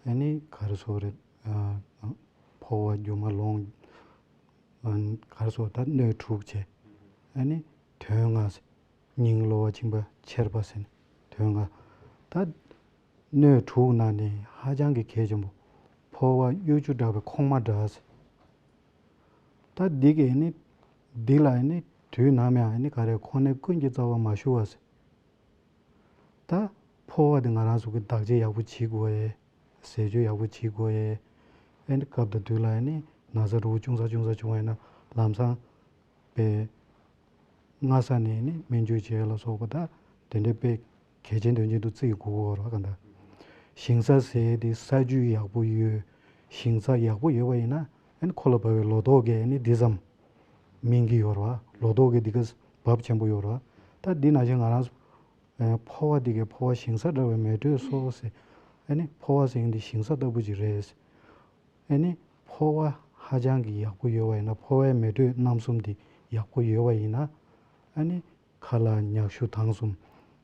ཨ་ནི་ག་རེ་ཟེར་རེད། ཨ། ཕོ་བ་རྒྱུ་མ་ལོང་། ཨ། ག་རེ་ཟེར་ད་སྣོད་དྲུག་བྱས། ཨ་ནི་དོན་ལྔ་ཟེར། སྙིང་གློ་བ་མཆིན་པ་མཆེར་པ་ཟེར་ནས་དོན་ལྔ། ད་སྣོད་དྲུག་ནང་ནས་ཧ་ཅང་གི་གལ་ཆེན་པོ་ཕོ་བ་གཡོ་སྒྱུ་འདྲ་བའི་ཁོག་མ་འདྲ་ཟེར། ད་འདི་གི་ནི་འདི་ལ་ནི་དུས་ནམ་ཡང་ནི་ག་རེ་ཁོང་ནི་ཀུན་གྱི་རྩ་བ་མ་ཞུ་བ་ཟེར། ད་ཕོ་བ་འདི་ང་རང་ཚོ་གི་བདག་གཅེས་ཡག་པོ་བྱེད་དགོས་ཡས། ཟས་སྤྱོད་ཡག་པོ་བྱེད་དགོས་ཡས། ཨ་ནི་སྐབས་དང་དུས་ལ་ཨ་ནི་ན་ཚ་འདྲ་བོ་ཅུང་ཟད་ཅུང་ཟད་བྱུང་བ་ཡིན་ན་ལམ་སང་པའི་སྔ་ས་ནས་ནི་སྨན་བཅོས་བྱེད་ཡ་ལ་སོགས་པ་དང་དེ་འདྲའི་དཔེ་གལ་ཆེན་དོན་ཆེན་དུ་བརྩི་དགོས་ཀྱི་ཡོད་རེད་པ། གང་ལྟར་ཞིང་ས་ཟེར་དེ་ས་རྒྱུས་ཡག་པོ་ཡོད། ཞིང་ས་ཡག་པོ་ཡོད་པ་ཡིན་ན་ཨ་ནི་ཁོ་ལ་བབས་པའི་ལོ་ཏོག་གིས་ཨ་ནི་འདི་ཙམ་སྨིན་གྱི་ཡོད་རེད་པ། ལོ་ཏོག་གིས་འདི་ག་བབ་ཆེན་པོ་ཡོད་རེད་པ། ད་འདི་ནང་བཞིན་ང་རང་ཚོ་ཕོ་བ་འདི་གའི་ཕོ་བ་ཞིང་ས་འདྲ་བའི་མེ་དྲོད་གསོ་ཟེར། ཨ་ནི་ཕོ་བ་ཟེར་མཁན་འདི་ཞིང་ས་ལྟ་བུ་ཅིག་རེད། ཨ་ནི་ཕོ་བ་ཧ་ཅང་གི་ཡག་པོ་ཡོད་པ་ཡིན་ན། ཕོ་བའི་མེ་དྲོད་རྣམ་གསུམ་འདི་ཡག་པོ་ཡོད་པ་ཡིན་ན། ཨ་ནི་ཁ་ལག་མྱག་ཤུ་དང་གསུམ་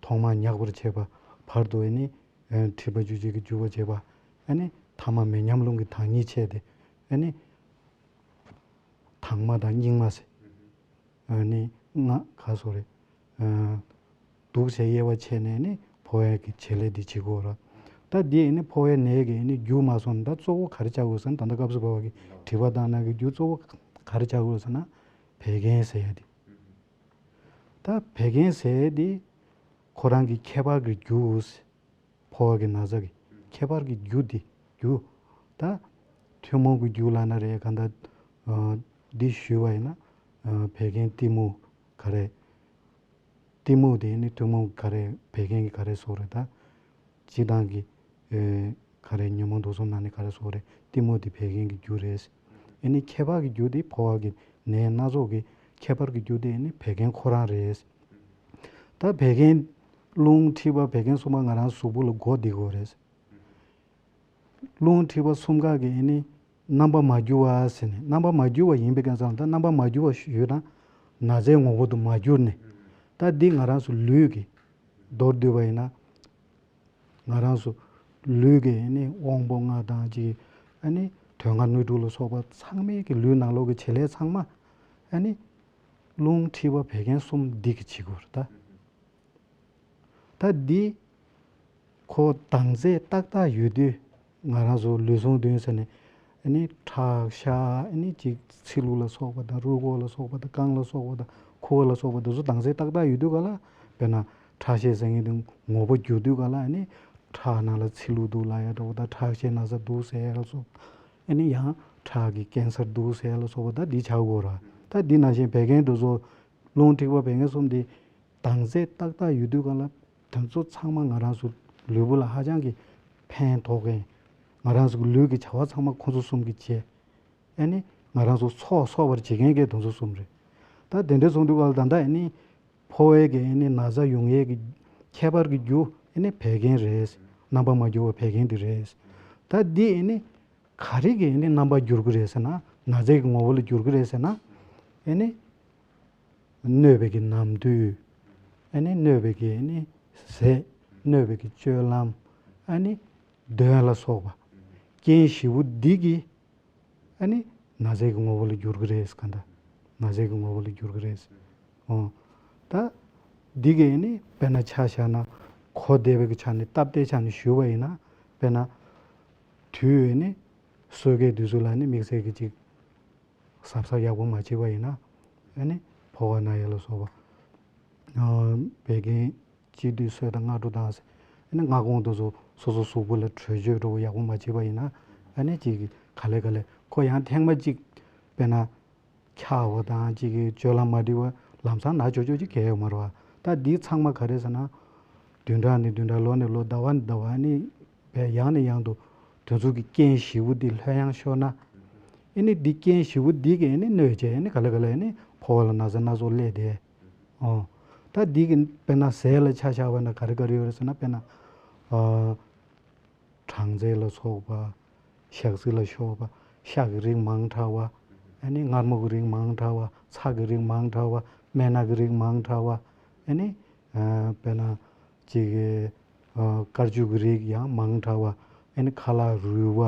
ཐོག་མར་མྱག་པར་བྱེད་པ། བར་དུ་ཨ་ནི་མཁྲིས་པ་འཇུ་བྱེད་ཀྱི་འཇུ་བ་བྱེད་པ། ཨ་ནི་ཐ་མ་མེ་མཉམ་རླུང་གི་དྭངས་སྙིགས་ཆད་དེ་ཨ་ནི་དྭངས་མ་དང་སྙིགས་མ་ཟེར། ཨ་ནི་ང་ག་སོ་རེད། ཨ་དུག་བྱས་དབྱེ་བ་ཕྱེ་ནས་ནི་ཕོ་བའི་གི་བྱེད་ལས་འདི་བྱེད་དགོས་ར། ད་འདི་ཨ་ནི་ཕོ་བའི་ནད་ཀྱི་ཨ་ནི་རྒྱུ་མ་སོང་ད་གཙོ་བོ་ག་རེ་ཆགས་དགོས་ཟེར་ན། ད་ལྟ་སྐབས་སུ་བབས་པ་གི་དྲི་བ་བཏང་ན་གི་རྒྱུ་གཙོ་བོ་ག་རེ་ཆགས་དགོས་ཟེར་ན་བད་ཀན་ཟེར་ཡ་འདི། ད་བད་ཀན་ཟེར་ཡ་འདི་ཁོ་རང་གི་ཁྱད་པར་གྱི་རྒྱུ། ཕོ་བ་གི་ན་ཚ་གི་ཁྱད་པར་གྱི་རྒྱུ་འདི་རྒྱུ། ད་ཐུན་མོང་གི་རྒྱུ་ལབ་ན་རེད། གང་ལྟར་ཨ་འདི་ཞུས་པ་ཡིན་ན་ཨ་བད་ཀན་གཏི་མུག་ག་རེ། གཏི་མུག་དེ་ནི་ཐུན་མོང་ག་རེ་བད་ཀན་གྱི་ག་རེ་སོགས་རེད། ད་སྤྱིར་བཏང་གི་ཨེ་ག་རེ་ཉོན་མོངས་དུག་གསུམ་ནང་ནས་ག་རེ་སོགས་རེད། གཏི་མུག་དེ་བད་ཀན་གྱི་རྒྱུ་རེད། ཨེ་ནི་ཁྱད་པར་གྱི་རྒྱུ་དེ་ཕོ་བ་གི་ནད་སྣ་ཚོགས་ཀྱི་ཁྱད་པར་གྱི་རྒྱུ་དེ་ཨེ་ནི་བད་ཀན་ཁོ་རང་རེད། ད་བད་ཀན་རླུང་མཁྲིས་པ་བད་ཀན་གསུམ་པ་ང་རང་གཟུགས་པོ་ལ་འགོ་འདི་དགོས་རེད། རླུང་མཁྲིས་པ་གསུམ་ཀ་གི་ཨེ་ནི་རྣམ་པ་མ་འགྱུར་བ་ཟེར་ནས། རྣམ་པ་མ་འགྱུར་བ་ཡིན་པའི་ཀ་ཙང་ད་རྣམ་པ་མ་འགྱུར་བ་ཞུས་ན་ན་ཚའི་ངོ་བོ་དུ་མ་འགྱུར་ནས། ད་འདི་ང་རང་ཚོ་ལུས་ཀྱི་མདོར་བསྡུས་པ་ཡིན་ན་ང་རང་ཚོ་ལུས་ཀྱི་ཨེ་ནི་དབང་པོ་ལྔ་དང་གཅིག་ཨེ་ནི་དོན་ལྔ་སྣོད་དྲུག་ལ་སོགས་པ་ཚང་མའི་གི་ལུས་ནང་ལོགས་ཀྱི་བྱེད་ལས་ཚང་མ་ཨེ་ནི་རླུང་མཁྲིས་པ་བད་ཀན་གསུམ་འདི་གི་བྱེད་དགོས་རེད་ད། ད་འདི་ཁོ་དྭངས་རྫས་ཏག་ཏག་ཡོད་དུས་ང་རང་ཚོ་ལུས་ཟུངས་བདུན་ཟེར་ནས་ཨ་ནི་ཁྲག་ཤ་ཨ་ནི་ཅིག་ཚིལ་ལུ་ལ་སོགས་པ་དང་རུས་ཁོག་ལ་སོགས་པ་དང་རྐང་ལ་སོགས་པ་དང་ཁུ་བ་ལ་སོགས་པ་འདི་ཚོ་དྭངས་རྫས་ཏག་ཏག་ཡོད་དུས་ག་ལ། དཔེར་ན་ཁྲག་ཤེད་ཟེར་མཁན་དེ་ངོ་བོ་འགྱུར་དུས་ག་ལ་ཨ་ནི་ཁྲག་ནང་ལ་ཚིལ་ལུ་འདུག་ལབ་ཡ་འདྲ་བོ་དང་ཁྲག་ཤེད་ན་ཚ་འདུག་ཟེར་ཡ་ལ་སོགས་ཨ་ནི་ཡང་ཁྲག་གི་ཀན་སར་འདུག་ཟེར་ཡ་ལ་སོགས་པ་ད་འདི་ཆགས་དགོས་ར། ད་འདི་ནང་བཞིན་བད་ཀན་འདི་ཚོ་རླུང་མཁྲིས་པ་བད་ཀན་གསུམ་འདི་དྭངས་རྫས་ཏག་ཏག་ཡོད་དུས་ག་ལ་དེ་ཚོ་ཚང་མ་ང་རང་ཚོ་ལུས་པོ་ལ་ཧ་ཅང་གི་ཕན་ཐོགས་མཁན། ང་རང་ཚོ་གི་ལུས་ཀྱི་བྱ་བ་ཚང་མ་ཁོ་ཚོ་གསུམ་གྱིས་བྱེད། ཨ་ནི་ང་རང་ཚོ་ཚོགས་གསོག་པར་བྱེད་མཁན་གྱི་དེ་ཚོ་གསུམ་རེད། ད་དེ་འདྲ་སོང་དུས་ག་ལ་ད་ལྟ་ཨ་ནི་ཕོ་བའི་གི་ཨ་ནི་ན་ཚ་ཡོང་ཡས་ཀྱི་ཁྱད་པར་གྱི་རྒྱུ་ཨ་ནི་བད་ཀན་རེད། རྣམ་པ་མ་འགྱུར་བ་བད་ཀན་འདི་རེད། ད་འདི་ཨ་ནི་ག་རེ་གི་ཨ་ནི་རྣམ་པ་འགྱུར་གི་རེད་ཟེར་ན། ན་ཚའི་གི་ངོ་བོ་ལ་འགྱུར་གི་རེད་ཟེར་ན། ཨ་ནི་གནོད་པའི་གི་ནམ་དུས། ཨ་ནི་གནོད་པའི་གི་ཨ་ནི་ཟས། གནོད་པའི་གི་སྤྱོད་ལམ། ཨ་ནི་གདོན་ལ་སོགས་པ་རྐྱེན་བཞི་པོ་འདི་གི་ཨ་ནི་ན་ཚའི་གི་ངོ་བོ་ལ་འགྱུར་གི་རེད་ག་ད། ན་ཚའི་གི་ངོ་བོ་ལ་འགྱུར་གི་རེད། འོ། ད་འདི་གི་ཨ་ནི་དཔེར་ན་ཆ་བཞག་ན་གོ་བདེ་བའི་གི་ཆ་ནས་སྟབས་བདེའི་ཆ་ནས་ཞུས་པ་ཡིན་ན། དཔེར་ན་དུས་ཨ་ནི་སོས་ཀའི་དུས་ཚོད་ལ་ཨ་ནི་དམིགས་བསལ་གི་ཅིག་གཟབ་གཟབ་ཡག་པོ་མ་བྱས་པ་ཡིན་ན་ཨ་ནི་ཕོ་བ་ན་ཡ་ལ་སོགས་པ། ཨ་བད་ཀན་དཔྱིད་དུས་སོས་དང་སྔ་དྲོ་དང་ཟེར། ཨ་ནི་སྔ་དགོང་དུ་སོ་སོ་སོ་གཟུགས་པོ་ལ་དྲོད་བཅོས་འདྲ་བོ་ཡག་པོ་མ་བྱས་པ་ཡིན་ན་ཨ་ནི་ཅིག་ག་ལེ་ག་ལེ་ཁོ་ཡང་ཐེངས་མ་གཅིག་དཔེར་ན་འཁྱག་པ་དང་ཅིག་གི་སྤྱོད་ལམ་མ་འགྲིག་པ་ལམ་སང་ན་ཆོག་ཆོག་ཅིག་གས་ཡོད་མ་རེད་བ། ད་འདི་ཚང་མ་ག་རེ་ཟེར་ན། བདུན་ཕྲག་ནས་བདུན་ཕྲག་ལོ་ནས་ལོ་ཟླ་བ་ནས་ཟླ་བ་ཨ་ནི་བས་ཡང་ནས་ཡང་དུ་དེ་ཚོ་གི་རྐྱེན་བཞི་པོ་འདི་ལྷོད་ཡངས་ཤོར་ན། ཨ་ནི་འདི་རྐྱེན་བཞི་པོ་འདི་གིས་ཨ་ནི་གནོད་བྱས་ཨ་ནི་ག་ལེ་ག་ལེ་ཨ་ནི་ཕོ་བ་ལ་ན་ཚ་སྣ་ཚོགས་སླེབས་ཏེ། ཨོ། ད་འདི་གི་དཔེར་ན་ཟས་ལ་ཆ་བཞག་པ་ན་ག་རེ་ག་རེ་ཡོད་རེད་ཟེར་ན། དཔེར་ན། ཨ། སྦྲང་རྩི་ལ་སོགས་པ། ཞག་རྩི་ལ་སོགས་པ། ཤ་གི་རིགས་མང་དྲགས་པ། ཨ་ནི་མངར་མོ་གི་རིགས་མང་དྲགས་པ། ཚྭ་གི་རིགས་མང་དྲགས་པ། སྨན་སྣ་གི་རིགས་མང་དྲགས་པ། ཨ་ནི། ཨ། དཔེར་ན། ཅིག་ཨ། དཀར་ཆུ་གི་རིགས་ཡང་མང་དྲགས་པ། ཨ་ནི་ཁ་ལག་རུལ་བ།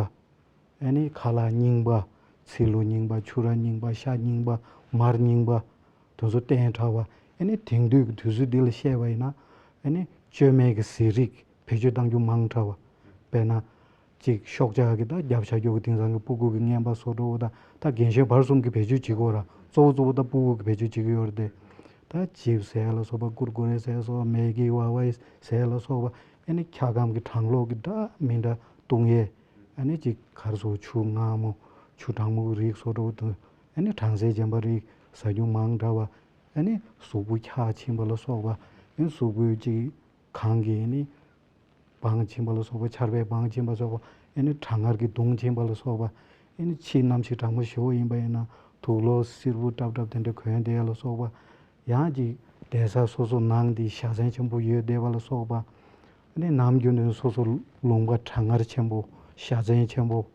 ཨ་ནི་ཁ་ལག་རྙིང་པ། ཚིལ་ལུ་རྙིང་པ། ཕྱུ་ར་རྙིང་པ། ཤ་རྙིང་པ། མར་རྙིང་པ། དེ་ཚོ་བསྟེན་དྲགས་པ། ཨ་ནི་དེང་དུས་ཀྱི་དུས་ཚོད་འདི་ལ་བཤད་པ་ཡིན་ན། ཨ་ནི་བཅོས་མའི་གི་ཟས་རིགས་བེད་སྤྱོད་གཏང་རྒྱུ་མང་དྲགས་པ། དཔེར་ན། ཅིག་ཤོག་ཆག་གི་ད་རྒྱབ་བཞག་རྒྱུ་གི་དེང་སང་གི་སྤུ་གུ་གི་རྔན་པ་བཟོ་འདྲ་བོ་དང་། ད་རྒན་གཞོན་བར་གསུམ་གྱིས་བེད་སྤྱོད་བྱེད་ཀྱི་ཡོད་ར། གཙོ་བོ་གཙོ་བོ་ད་སྤུ་གུ་གིས་བེད་སྤྱོད་བྱེད་ཀྱི་ཡོད་རེད་དེ། ད་ཅིབ་ཟེར་ཡ་ལ་སོགས་པ། ཀུར་ཀུ་རེ་ཟེར་ཡ་སོགས་པ། མེ་གི་ཝ་ཝའི་ཟེར་ཡ་ལ་སོགས་པ། ཨ་ནི་འཁྱག་སྒམ་གྱི་གྲང་གློག་གི་འདྲ་མི་འདྲ་བཏུང་ཡས། ཨ་ནི་ཅིག་གར་སོགས་ཆུ་མངར་མོ་ཆུ་གྲང་མོ་གི་རིགས་སོགས་འདྲ་བོ་དང་། ཨ་ནི་གྲང་ཟས་རྗེན་པ་རིགས་ཟ་རྒྱུ་མང་དྲགས་པ། ཨ་ནི་གཟུགས་པོ་འཁྱག་ཕྱིན་པ་ལ་སོགས་པ། ཨ་ནི་གཟུགས་པོའི་ཅིག་གངས་ཀྱི་ཨ་ནི་སྦངས་ཕྱིན་པ་ལ་སོགས་པ། ཆར་པས་སྦངས་ཕྱིན་པ་སོགས་པ། ཨ་ནི་གྲང་ངར་གྱིས་གདུངས་ཕྱིན་པ་ལ་སོགས་པ། ཨ་ནི་ཕྱི་གནམ་གཤིས་གྲང་མོ་ཞེ་པོ་ཡིན་པ་ཡིན་ན་དུག་ལོག་སེར་པོ་སྲབ་སྲབ་དེ་འདྲ་གོན་བསྡད་ཡ་ལ་སོགས་པ། ཡང་ཅིག་བསྡད་ས་སོ་སོ་ནང་དེ་བཞའ་ཚན་ཆེན་པོ་ཡོད་བསྡད་པ་ལ་སོགས་པ། ཨ་ནི་ནམ་རྒྱུན་དུ་སོ་སོ་ལུང་པ་གྲང་ངར་ཆེན་པོ་བཞའ་ཚན་ཆེན་པོ་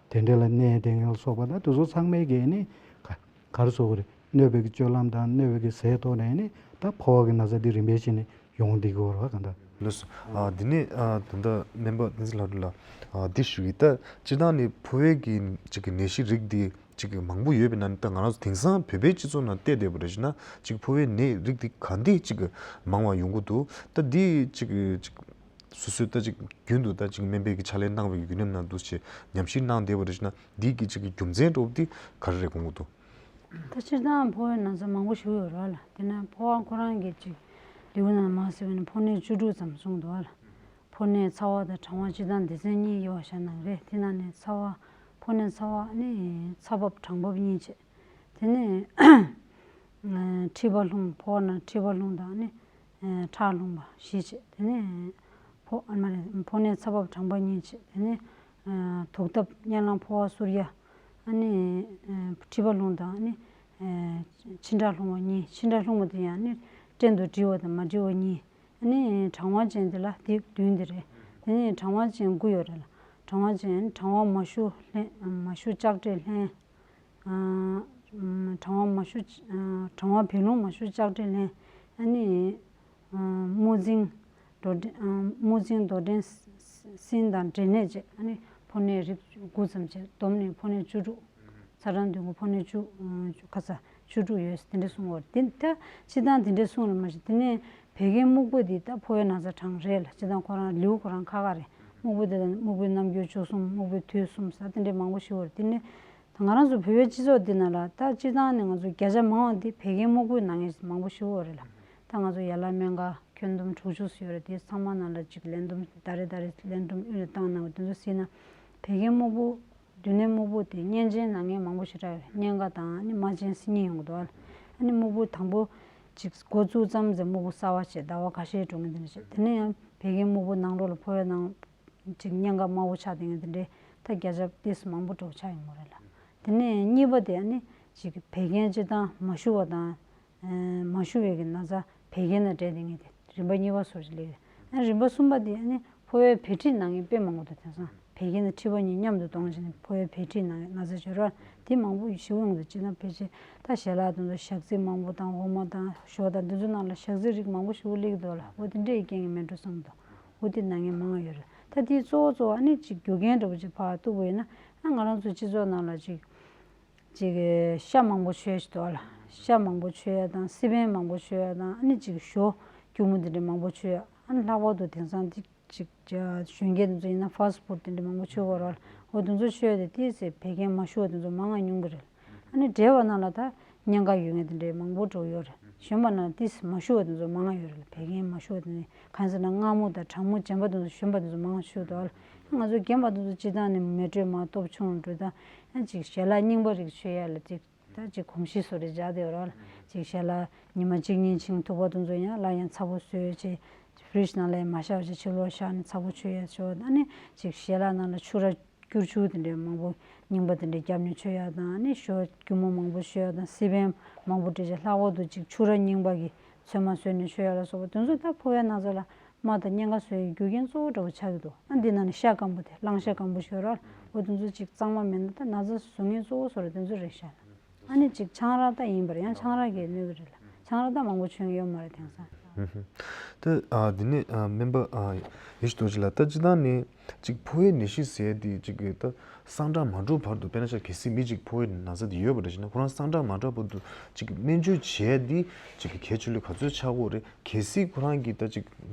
དེ་འདྲ་ལ་གནས་བསྡད་མཁན་ལ་སོགས་པ། ད་དེ་ཚོ་ཚང་མས་ཀྱི་ཨ་ནི་ག་ག་རེ་ཟེར་དགོས་རེད། གནོད་པའི་གི་སྤྱོད་ལམ་དང་གནོད་པའི་གི་ཟས་ཐོག་ནས་ཨ་ནི་ད་ཕོ་བ་གི་ན་ཚ་འདི་རིམ་པས་བྱས་ནས་ཡོང་བསྡད་ཀྱི་ཡོད་རེད་པ། གང་ལྟར། ལགས་སོ། ཨ་འདི་ནས་ཨ་ད་ལྟ་སྨན་པ་བསྟན་འཛིན་ལྷ་སྒྲོན་ལགས། ཨ་འདི་ཞུ་གི། ད་སྤྱིར་བཏང་ནས་ཕོ་བའི་གི་ཅིག་གི་ནད་གཞི་རིགས་འདི་ཅིག་གི་མང་པོ་ཡོད་པའི་ནང་ནས། ད་ང་རང་ཚོ་དེང་སང་བོད་པའི་སྤྱི་ཚོགས་ནང་བལྟས་བསྡད་པ་རེད་ཞུ་ན། ཅིག་ཕོ་བའི་ནད་རིགས་འདི་ག་འདི་ཅིག་གི་མང་བ་ཡོང་གི་འདུག། ད་འདི་ཅིག་གི་ཅིག་སོ་སོའི་ད་ཅིག་རྒྱུན་དུ་ད་ཅིག་སྨན་པའི་གི་ཕྱག་ལས་གནང་བའི་གི་བརྒྱུད་རིམ་ནང་འདུག་སེ་ཉམས་ཞིབ་གནང་བསྡད་པ་རེད་ཞུ་ན། འདི་གི་ཅིག་གི་རྒྱུ་མཚན་འདྲ་བོ་འདི་ག་རེ་རེད་དགོངས་ཀྱི་འདུག། ད་སྤྱིར་བཏང་ཕོ་བའི་ན་ཚ་མང་པོ་ཞིག་ཡོད་རེད་པ་ལགས། དེ་ནས་ཕོ་བ་ཁོ་རང་གི་ཅིག་ལེའུ་ནང་མར་ཟེར་བ་ནི་ཕོ་ནད་བཅུ་དྲུག་ཙམ་གསུངས་འདུག་པ་ལགས། ཕོ་ནད་ཚ་བ་དང་གྲང་བ་སྤྱིར་བཏང་སྡེ་ཚན་གཉིས་ཡོད་པ་ཤ་ནང་རེད། དེ་ནང་ནས་ཚ་བ། ཕོ་ནད་ཚ་བ་ནི་ཚ་བབ་གྲང་བབ་གཉིས་བྱས། དེ་ནས་མཁྲིས་པ་རླུང་། ཕོ་བ་ནང་མཁྲིས་པ་རླུང་དང་ནི་ཁྲག་རླུང་བ་བཞི་བྱས། དེ་ནས་ཕོ་ཨ་མ་རེད། ཕོ་ནད་ཚ་བབ་གྲང་བབ་གཉིས་བྱས། དེ་ནས་དུག་ལྡབ་གཉན་ལམ་ཕོ་བ་གསུར་ཡ། ཨ་ནི་མཁྲིས་པ་རླུང་དང་ནི་མཆིན་ཁྲག་རླུང་བ་གཉིས། མཆིན་ཁྲག་རླུང་བ་དེ་ཡང་ནི་བྲན་དུ་འདྲིལ་བ་དང་མ་འདྲིལ་བ་གཉིས། ཨ་ནི་གྲང་བ་ཅན་དེ་ལ་དེ་བདུན་དེ་རེད། དེ་ནས་གྲང་བ་ཅན་དགུ་ཡོད་རེད་ལགས། གྲང་བ་ཅན་གྲང་བ་མ་ཞུ་ལྷན། མ་ཞུ་ལྕགས་དྲེག་ལྷན། ཨ་གྲང་བ་མ་ཞུ། ཨ་གྲང་བ་བད་རླུང་མ་ཞུ་ལྕགས་དྲེག་ལྷན། ཨ་ནི་ཨ་དམུ་རྫིང་། རྡོ་འགྲེལ། ཨ་དམུ་རྫིང་རྡོ་འགྲེལ་སྲིན་དང་འབྲས་ནད་བཅས། ཨ་ནི་ཕོ་ནད་རིགས་དགུ་ཙམ་བྱས། བསྡོམས་ནས་ཕོ་ནད་བཅུ་དྲུག། ཚ་གྲང་འདོད་རྒུ་ཕོ་ནད་བཅུ། ཨ་ཁ་ཚ་བཅུ་དྲུག་ཡོད་ཟེར་དེ་འདྲ་གསུངས་པ་རེད། དེ་ད་སྤྱིར་བཏང་དེ་འདྲ་གསུངས་ལ་མ་གཞི། དེ་ནས་བད་ཀན་སྨུག་པོ་འདི་ད་ཕོ་བའི་ན་ཚ་གྲངས་རེད་ལགས། སྤྱིར་བཏང་ཁོ་རང་ལེའུ་ཁོ་རང་ཁག་ཁག་རེད། སྨུག་པོ་འདི་ལ་སྨུག་པོའི་རྣམ་འགྱུར་བཅུ་གསུམ། སྨུག་པོའི་དུས་གསུམ་ཟེར་དེ་འདྲའི་མང་པོ་ཞིག་ཡོད་རེད། དེ་ནས་ད་ང་རང་ཚོ་བོད་པའི་སྤྱི་ཚོགས་འདི་ནང་ལ་ད་སྤྱིར་བཏང་ནས་ང་ཚོ་བརྒྱ་ཆ་མང་བ་འདི་བད་ཀན་སྨུག་པོའི་ནད་མང་པོ་ཞིག་ཡོད་རེད་ལགས། ད་ང་ཚོ་ཡན་ལག་སྨན་ཁང་ཁྱོན་བསྡོམས་དྲུག་ཅུ་ཙམ་ཡོད་རེད། དེ་ཚང་མ་ནང་ལ་ཅིག་ལན་བསྡོམས་ཟླ་རེ་ཟླ་རེ་ལན་བསྡོམས་དབུས་ལ་བཏང་གནང་བ་དེ་ཚོ་གཟིགས་ན། བད་ཀན་སྨུག་པོ། རྡུལ་ནད་སྨུག་པོ་དེ་གཉན་ཆེན་ན་མཁན་མང་པོ་ཞིག་རག་ཡོད་རེད། གཉན་ཁ་དང་ནི་རྨ་ཆེན་ཟེར་གཉིས་ཡོང་གི་འདུག་ཨ། ཨ་ནི་སྨུག་པོ་དང་པོ་ཅིག་འགོ་བཙུགས་ཙམ་ཟེར་སྨུག་པོ་གསར་པ་བྱས་ཟླ་བ་ཁ་ཤས་འགྲོ་མཁན་དེ་འདྲ་བྱས། དེ་ནས་ཡང་བད་ཀན་སྨུག་པོ་ནང་ལོགས་ལ་ཕོ་བའི་ནང་ཅིག་གཉན་ཁ་དམར་པོ་ཆགས་བསྡད་མཁན་དེ་འདྲའི་ད་བརྒྱ་ཆ་ཏོག་ཙམ་མང་པོ་འདྲ་པོ་ཆགས་ཡོང་གི་རེད་ལགས། དེ་ནས་གཉིས་པ་དེ་ཨ་ནི་ཅིག་བད་ཀན་སྤྱིར་བཏང་མ་ཞུ་བ་དང་། ཨ་མ་ཞུ་བའི་གི་ན་ཚ་བད་ཀན་ནང་འདྲེས་བསྡད་མཁན་དེ་རིམ་པ་གཉིས་པ་བཟོ་ཅིག་སླེབས་ཡོད། ཨ་རིམ་པ་གསུམ་པ་དེ་ཨ་ནི་ཕོ་བའི་བད་མཁྲིས་ན་མཁན་དཔེ་མང་པོ་འདུག། དེང་སང་བད་ཀན་དང་མཁྲིས་པ་གཉིས་མཉམ་དུ་གཏོང་བྱས་ནས་ཕོ་བའི་བད་མཁྲིས་ན་མཁན་ན་ཚ་བྱེད་རོགས་དེ་མང་པོ་ཞེ་པོ་ཡོང་གི་འདུག། སྤྱིར་ན་ཕལ་ཆེར་ད་ཞལ་ལག་དེ་ཚོ་ཞག་ཚི་མང་པོ་དང་འོ་མ་དང་ཞོ་དང་དེ་ཚོ་ནང་ལ་ཞག་ཚི་རིགས་མང་པོ་ཞེ་པོ་སླེབས་ཀྱི་འདུག་ལགས། འོ་དེ་འདྲའི་རྐྱེན་གྱིས་མེད་འགྲོ་བསམ་གྱི་འདུག། འོ་དེ་ན་མཁན་མང་ཡོད་རེད། ད་དེའི་གཙོ་བོ་གཙོ་བོ་ཨ་ནི་ཅིག་རྒྱུ་རྐྱེན་འདྲ་པོ་ཅིག་ཕར་གཏུགས་པ་ཡིན་ན། ཨ་ང་རང་ཚོ་སྤྱི་ཚོགས་ནང་ལ་ཅིག་ཅིག་ཤ་མང་པོ་མཆོད་ཅིག་འདུག་ཨ་ལགས། ཤ་མང་པོ་མཆོད་ཡ་དང་སི་པན་མང་པོ་མཆོད་ཡ་དང་ཨ་ནི་ཅིག་ཞོ་སྐྱུར་མོ་དེ་འདྲ་མང་པོ་མཆོད་ཡ། ཨ་ནི་ལྷག་པར་དུ་དེང་སང་ཅིག་ཅིག་གཞོན་སྐྱེས་དེ་ཚོ་ཡིན་ན་ཕ་སི་ཕུཌ་དེ་འདྲ་མང་པོ་མཆོད་ཀྱི་ཡོད་རེད་ལགས། འོ་དེ་ཚོ་མཆོད་དེ་ཏོག་ཙམ་བད་ཀན་མ་ཞུ་བ་དེ་ཚོ་མང་ང་ཉུང་གི་རེད། ཨ་ནི་འབྲེལ་བ་ནང་ལ་ད་གཉན་ཁ་ཡོད་མཁན་དེ་འདྲའི་མང་པོ་འགྲོ་ཡོད་རེད། གཞོན་པ་ནང་ཏོག་ཙམ་མ་ཞུ་བ་དེ་ཚོ་མང་ང་ཡོད་རེད་ལགས། བད་ཀན་མ་ཞུ་བ་དེ་ཚོ་གང་ཟེར་ན་མངར་མོ་དང་གྲང་མོ་རྗེན་པ་དེ་ཚོ་གཞོན་པ་དེ་ཚོ་མང་ང་ཞུ་འདུག་ཨ་ལགས། ང་ཚོ་རྒན་པ་དེ་ཚོ་སྤྱིར་བཏང་ནས་མེ་དྲོད་མར་སྟོབས་ཆུང་འགྲོ་ད། ཡང་ཅིག་ཞལ་ལག་རྙིང་པ་རིགས་མཆོད་ཡ་ལ་ཅིག་ད་ཅིག་གོམས་གཤིས་བཟོ་འདྲ་སྦྱར་བསྡད་ཡོད་རེད་ལགས། ཅིག་ཞལ་ལག་ཉི་མ་གཅིག་གཉིས་ཕྱིན་ཐུག་པ་དེ་ཚོ་ཡང་སླར་ཡང་ཚ་པོ་བཟོས་བྱས་ཕི་རིཇ་ནང་ལ་ཡང་མ་བཞག་བྱས་ཕྱི་ལོགས་བཞག་ནས་ཚ་པོ་མཆོད་ཡ་བྱས། ཨ་ནི་ཅིག་ཞལ་ལག་ནང་ལ་ཆུ་ར་སྐྱུར་ཆུ་དེ་འདྲའི་མང་པོ་རྙིང་པ་དེ་འདྲའི་བརྒྱབ་ནས་མཆོད་ཡ་དང་། ཨ་ནི་ཞོ་སྐྱུར་མོ་མང་པོ་མཆོད་ཡ་དང་། སི་པན་མང་པོ་སྤྲད་བྱས་ལྷག་པར་དུ་ཅིག་ཆུ་ར་རྙིང་པ་གི་ཚོད་མ་བཟོས་ནས་མཆོད་ཡ་ལ་སོགས་པ་དེ་ཚོ་ད་ཕོ་བའི་ན་ཚ་ལ་རྨ་དང་གཉན་ཁ་བཟོ་ཡའི་རྒྱུ་རྐྱེན་གཙོ་བོ་འདྲ་པོ་ཆགས་ཀྱི་འདུག། ཨ་འདི་ནང་ནས་ཤ་སྐམ་པོ་དེ་གླང་ཤ་སྐམ་པོ་ཞིག་ཡོད་རེད། འོ་དེ་ཚོ་ཅིག་གཙང་མ་མེད་ན་ད་ན་ཚ་བཟོ་མཁན་གཙོ་བོ་བཟོ་ར་དེ་ཚོ་རེད་ཤག། ཨ་ནི་ཅིག་ཆང་རག་ད་ཡིན་པར་ཡང་ཆང་རག་གིས་གནོད་ཀྱི་རེད་ལགས། ཆང་རག་ད་མང་པོ་མཆོད་མཁན་ཡོད་མ་རེད་དེང་སང་། ཨུ་ཧུ། ད་ཨ་འདི་ནས་ཨ་སྨན་པ་ཨ་ཡེ་ཤེས་རྡོ་རྗེ་ལགས། ད་སྤྱིར་བཏང་ནས་ཅིག་ཕོ་བའི་ནད་གཞི་ཟེར་དེ་ཅིག་གི་ད་སངས་དྲག་མ་འགྲོ་བར་དུ། དཔེར་ན་ཆ་གལ་སྲིད་མི་ཅིག་ཕོ་བའི་ན་ཚ་དེ་ཡོད་པ་རེད་ཅེ་ན། ཁོ་རང་སངས་དྲག་མ་འགྲོ་བར་དུ་ཅིག་སྨན་བཅོས་བྱས་དེ་ཅིག་གི་གལ་ཆེ་ལོས་ག་ཚོད་ཆགས་ཀྱི་ཡོད་རེད། གལ་སྲིད་ཁོ་རང་གིས་ད་ཅིག་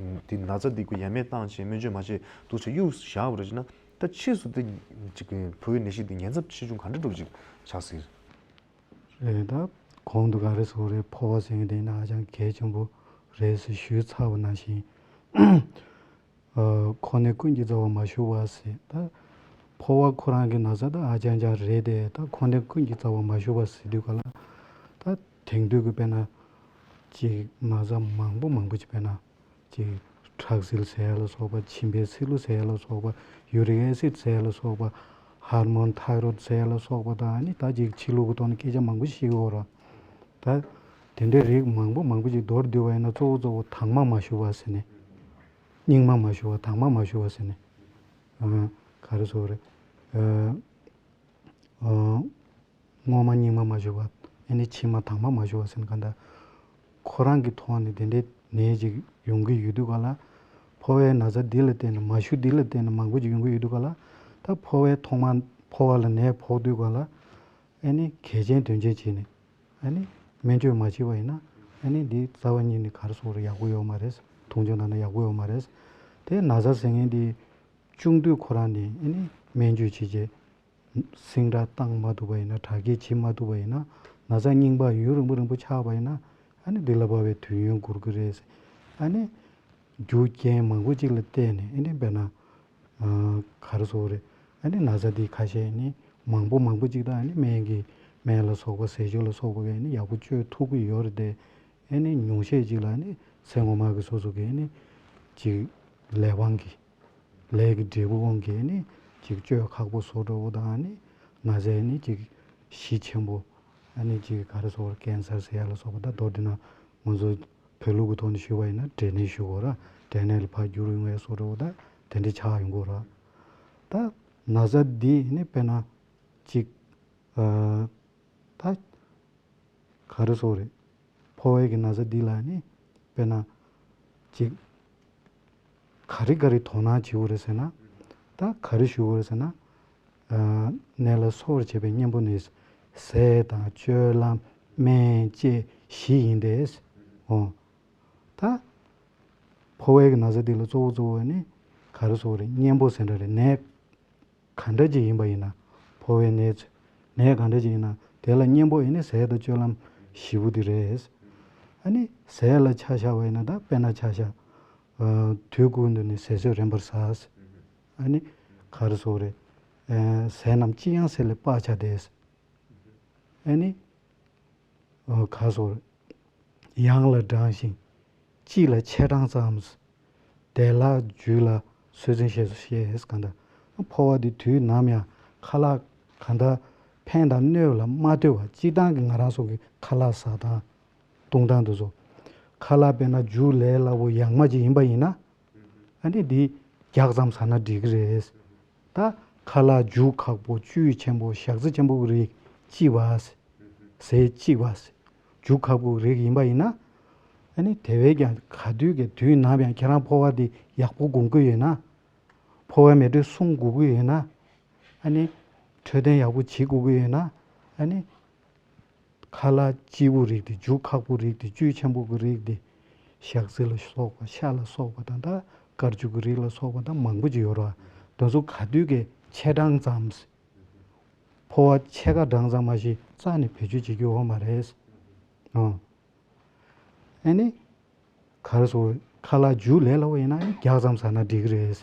དེ་ན་ཚ་དེ་ཁོ་ཡ་མེད་བཏང་བྱས་སྨན་བཅོས་མ་བྱས་འདུག་བྱས་གཡུག་བཞག་པ་རེད་ཅེ་ན། ད་ཕྱིས་སུ་དེ་ཅིག་གི་ཕོ་བའི་ནད་གཞི་དེ་ཉེན་ཚབས་ཆེ་ཆུང་ག་འདྲ་འདྲ་པོ་ཅིག་ཆགས་སྲིད། རེད། ད་གོང་དུ་ག་རེ་ཟེར་བ་རེད། ཕོ་བ་ཟེར་མཁན་དེ་ནི་ཧ་ཅང་གལ་ཆེན་པོ་རེད་ཟེར་ཞུས་ཚར་བ་ནང་བཞིན། ཨ་ཁོ་ནས་ཀུན་གྱི་རྩ་བ་མ་ཞུ་བ་ཟེར། ད་ ཕོ་བ་ཁོ་རང་གི་ན་ཚ་ད་ཨ་ཅང་ཅང་རེད་དེ། ད་འཁོན་འདས་ཀུན་གྱི་རྩ་བ་མ་ཞུ་བ་ཟེར་དུས་ག་ལ། ད་དེང་དུས་ཀྱི་དཔེར་ན་ཅིག་ན་ཚ་མང་པོ་མང་པོ་ཅིག་དཔེར་ན་ཅིག་ཁྲག་སིལ་ཟེར་ཡ་ལ་སོགས་པ། མཆིན་པའི་སིལ་ལུ་ཟེར་ཡ་ལ་སོགས་པ། ཡུ་རིག་ཨེ་སིད་ཟེར་ཡ་ལ་སོགས་པ། ཧར་མོན་ཐའི་རོད་ཟེར་ཡ་ལ་སོགས་པ་དང་། ཨ་ནི་ད་ཅིག་ཕྱི་ལུགས་ཀྱི་ཐོག་ནས་སྐད་ཆ་མང་པོ་ཞིག་བཤད་ཀྱི་ཡོད་རེད། ད་དེ་འདྲའི་རིགས་མང་པོ་མང་པོ་ཅིག་མདོར་བསྡུས་པ་ཡིན་ན། གཙོ་བོ་གཙོ་བོ་དྭངས་མ་མ་ཞུ་བ་ཟེར་ནས། སྙིགས་མ་མ་ཞུ་བ། དྭངས་མ་མ་ཞུ་བ་ཟེར་ནས། ཨ། ག་རེ་ཟེར་དགོས་རེད། ཨ། ཨ། སྔོ་མ་སྙིགས་མ་མ་ཞུ་བ། ཨ་ནི་ཕྱི་མ་དྭངས་མ་མ་ཞུ་བ་ཟེར་ནས། གང་ལྟར་ཁོ་རང་གི་ཐོག་ནས་དེ་འདྲའི་ནད་ཅིག་ཡོང་གི་ཡོད་དུས་ག་ལ། ཕོ་བའི་ན་ཚ་འདི་ལ་བརྟེན་ནས། མ་ཞུ་འདི་ལ་བརྟེན་ནས་མང་པོ་ཅིག་ཡོང་གི་ཡོད་དུས་ག་ལ། ད་ཕོ་བའི་ཐོག་མ་ཕོ་བ་ལ་ནད་ཕོག་དུས་ག་ལ། ཨ་ནི་གལ་ཆེན་དོན་ཆེན་བྱས་ནས། ཨ་ནི་སྨན་བཅོས་མ་བྱས་པ་ཡིན་ན། ཨ་ནི་འདི་རྩ་བ་ཉིད་ནས་ག་རེ་ཟེར་དགོས་རེད། ཡག་པོ་ཡོད་མ་རེད། མཐོང་ཆུང་བཏང་ན་ཡག་པོ་ཡོད་མ་རེད། དེ་ན་ཚ་ཟེར་མཁན་འདི་བྱུང་དུས་ཁོ་རང་ནས་ཨ་ནི་སྨན་བཅོས་བྱས་རྗེས་སིང་དྲག་བཏང་མ་ཐུབ་པ་ཡིན་ན། དྲག་སྐྱེད་བྱེད་མ་ཐུབ་པ་ཡིན་ན། ན་ཚ་རྙིང་པ་ཡུན་རིང་པོ་རིང་པོ་ཆགས་པ་ཡིན་ན། ཨ་ནི་འདི་ལ་བབས་པའི་དུས་ཡུན་འགོར་གི་རེད། ཨ་ནི་རྒྱུ་རྐྱེན་མང་པོ་ཅིག་ལ་བརྟེན་ནས། ཨ་ནི་དཔེར་ན། ཨ། ག་རེ་ཟེར་དགོས་རེད། ཨ་ནི་ན་ཚ་འདི་ཁ་ཤས་ནི་མང་པོ་མང་པོ་ཅིག་དང་། ཨ་ནི་སྨན་གྱི་སྨན་ལ་སོགས་པ། ཟས་སྤྱོད་ལ་སོགས་པ་གིས་ཨ་ནི་ཡག་པོ་བཅོས་ཐུབ་ཀྱི་ཡོད་རེད་དེ། ཨ་ནི་ཉུང་ཤས་ཅིག་ལ་ཨ་ནི་ཚེ་སྔོན་མ་གི་སོ་སོ་གི་ཨ་ནི་ཅིག་ལས་དབང་གིས། ལས་ཀྱི་འབྲས་བུ་དབང་གིས་ཨ་ནི་ཅིག་བཅོས་ཁག་པོ་བཟོ་འགྲོ་བ་དང་། ཨ་ནི་ན་ཚའི་ཨ་ནི་ཅིག་གཞི་ཆེན་པོ། ཨ་ནི་ཅིག་ག་རེ་ཟེར་དགོས་རེད། ཀན་སར་ཟེར་ཡ་ལ་སོགས་པ། ད་མདོར་བསྡུས་ན་ང་ཚོ་བོད་ལུགས་ཀྱི་ཐོག་ནས་ཞུས་པ་ཡིན་ན་འབྲས་ནད་ཞུ་དགོས་ར། འབྲས་ནད་ལ་ཕར་འགྱུར་ཡོང་ཡ་བཟོ་འདྲ་བོ་ད་དེ་འདྲ་ཆགས་ཡོང་གི་ཡོད་ར། ད་ན་ཚ་འདི་ནི་དཔེར་ན་ཅིག་ཨ། ད་ག་རེ་ཟེར་དགོས་རེད། ཕོ་བའི་གི་ན་ཚ་འདི་ལ་ནི་དཔེར་ན་ཅིག་ག་རེ་ག་རེ་དོ་སྣང་བྱེད་དགོས་རེད་ཟེར་ན། ད་ག་རེ་ཞུ་དགོས་རེད་ཟེར་ན། ཨ། ནད་ལ་གསོ་བར་བྱེད་པའི་གཉེན་པོ་ནི། ཟས་དང་སྤྱོད་ལམ་སྨན་དཔྱད་བཞི་ཡིན་ཏེ། འོ། ད་ཕོ་བའི་གི་ན་ཚ་འདི་ལ་གཙོ་བོ་གཙོ་བོ་ནི་ག་རེ་ཟེར་དགོས་རེད། གཉེན་པོ་ཟེར་འདྲ་རེད། ནད་ག་འདྲ་ཅིག་ཡིན་པ་ཡིན་ན། ཕོ་བའི་ནད་ཚོ། ནད་ག་འདྲ་ཅིག་ཡིན་ན་དེ་ལ་གཉེན་པོ་ཡིན་ནི་ཟས་དང་སྤྱོད་ལམ་བཞི་པོ་འདི་རེད། ཨ་ནི་ཟས་ལ་ཆ་བཞག་པ་ཡིན་ན། ད་དཔེར་ན་ཆ་བཞག་ཨ། དུས་ཀུན་ཏུ་ནི་ཟས་ཟོས་རན་པར་ཟ། ཨ་ནི་ག་རེ་ཟེར་དགོས་རེད། ཨ། ཟས་རྣམས་ཅི་ཡང་ཟས་ལས་དཔག་བྱ་སྟེ། ཨ་ནི། ཨ། ག་རེ་ཟེར་དགོས་རེད། ཡང་ལ་བགྲང་ཞིང་། ཅི་ལ་ཆད་གྲང་ཙམ། བདེ་བླག་རྒྱུད་ལ་སོས་ཚིམ་ཞེས་སོ། ཞེས་གང་ལྟར་ཕོ་བ་འདི་དུས་ནམ་ཡང་ཁ་ལག་གང་ལྟར་ཕན་དང་གནོད་ལ་མ་ལྟོས་པར་སྤྱིར་བཏང་གི་ང་རང་ཚོ་གི་ཁ་ལག་ཟ་སྟངས་བཏུང་སྟངས་འདི་ཚོ། ཁ་ལག་དཔེར་ན་རྒྱུ་ལས་སླ་པོ་ཡག་མ་ཅིག་ཡིན་པ་ཡིན་ན། ཨ་ནི་འདི་རྒྱགས་ཙམ་ཟ་ན་འགྲིག་གི་རེད། ད་ཁ་ལག་རྒྱུ་ཁག་པོ། བཅུད་ཆེན་པོ། ཞག་ཚི་ཆེན་པོ་གི་རིགས་ལྕི་བ། ཟས་ལྕི་བ། རྒྱུ་ཁག་པོ་རིགས་ཡིན་པ་ཡིན་ན། ཨ་ནི་དེ་བས་ཀྱང་ག་དུས་ཀྱི་དུས་ནམ་ཡང་ཁྱེད་རང་ཕོ་བ་འདི་ཡག་པོ་སྒོམ་གྱི་ཡོད་ན། ཕོ་བའི་མེ་དྲོད་སྲུང་དགོས་ཀྱི་ཡོད་ན། ཨ་ནི་འཕྲོད་བསྟེན་ཡག་པོ་བྱེད་དགོས་ཀྱི་ཡོད་ན། ཨ་ནི་ཁ་ལག་ལྕི་བོ་རིགས་དེ། རྒྱུ་ཁག་པོ་རིགས་དེ། བཅུད་ཆེན་པོ་གི་རིགས་དེ། ཞག་ཚི་ལ་སོགས་པ། ཤ་ལ་སོགས་པ་དང་། ད་དཀར་ཆུ་གི་རིགས་ལ་སོགས་པ་དང་མང་པོ་ཅིག་ཡོད་རེད་བ། དེ་ཚོ་ག་དུས་ཀྱི་ཆད་གྲང་ཙམ། ཕོ་བ་ཕྱེད་ཀ་གྲང་ཙམ་མ་གཏོགས་རྩ་ནས་བེད་སྤྱོད་བྱེད་རྒྱུ་ཡོད་མ་རེད། ཨོ། ཨ་ནི་ག་རེ་ཟེར། ཁ་ལག་རྒྱུ་ལས་སླ་པོ་ཡིན་ན་ཨ་ནི་རྒྱགས་ཙམ་ཟ་ན་འགྲིག་གི་རེད།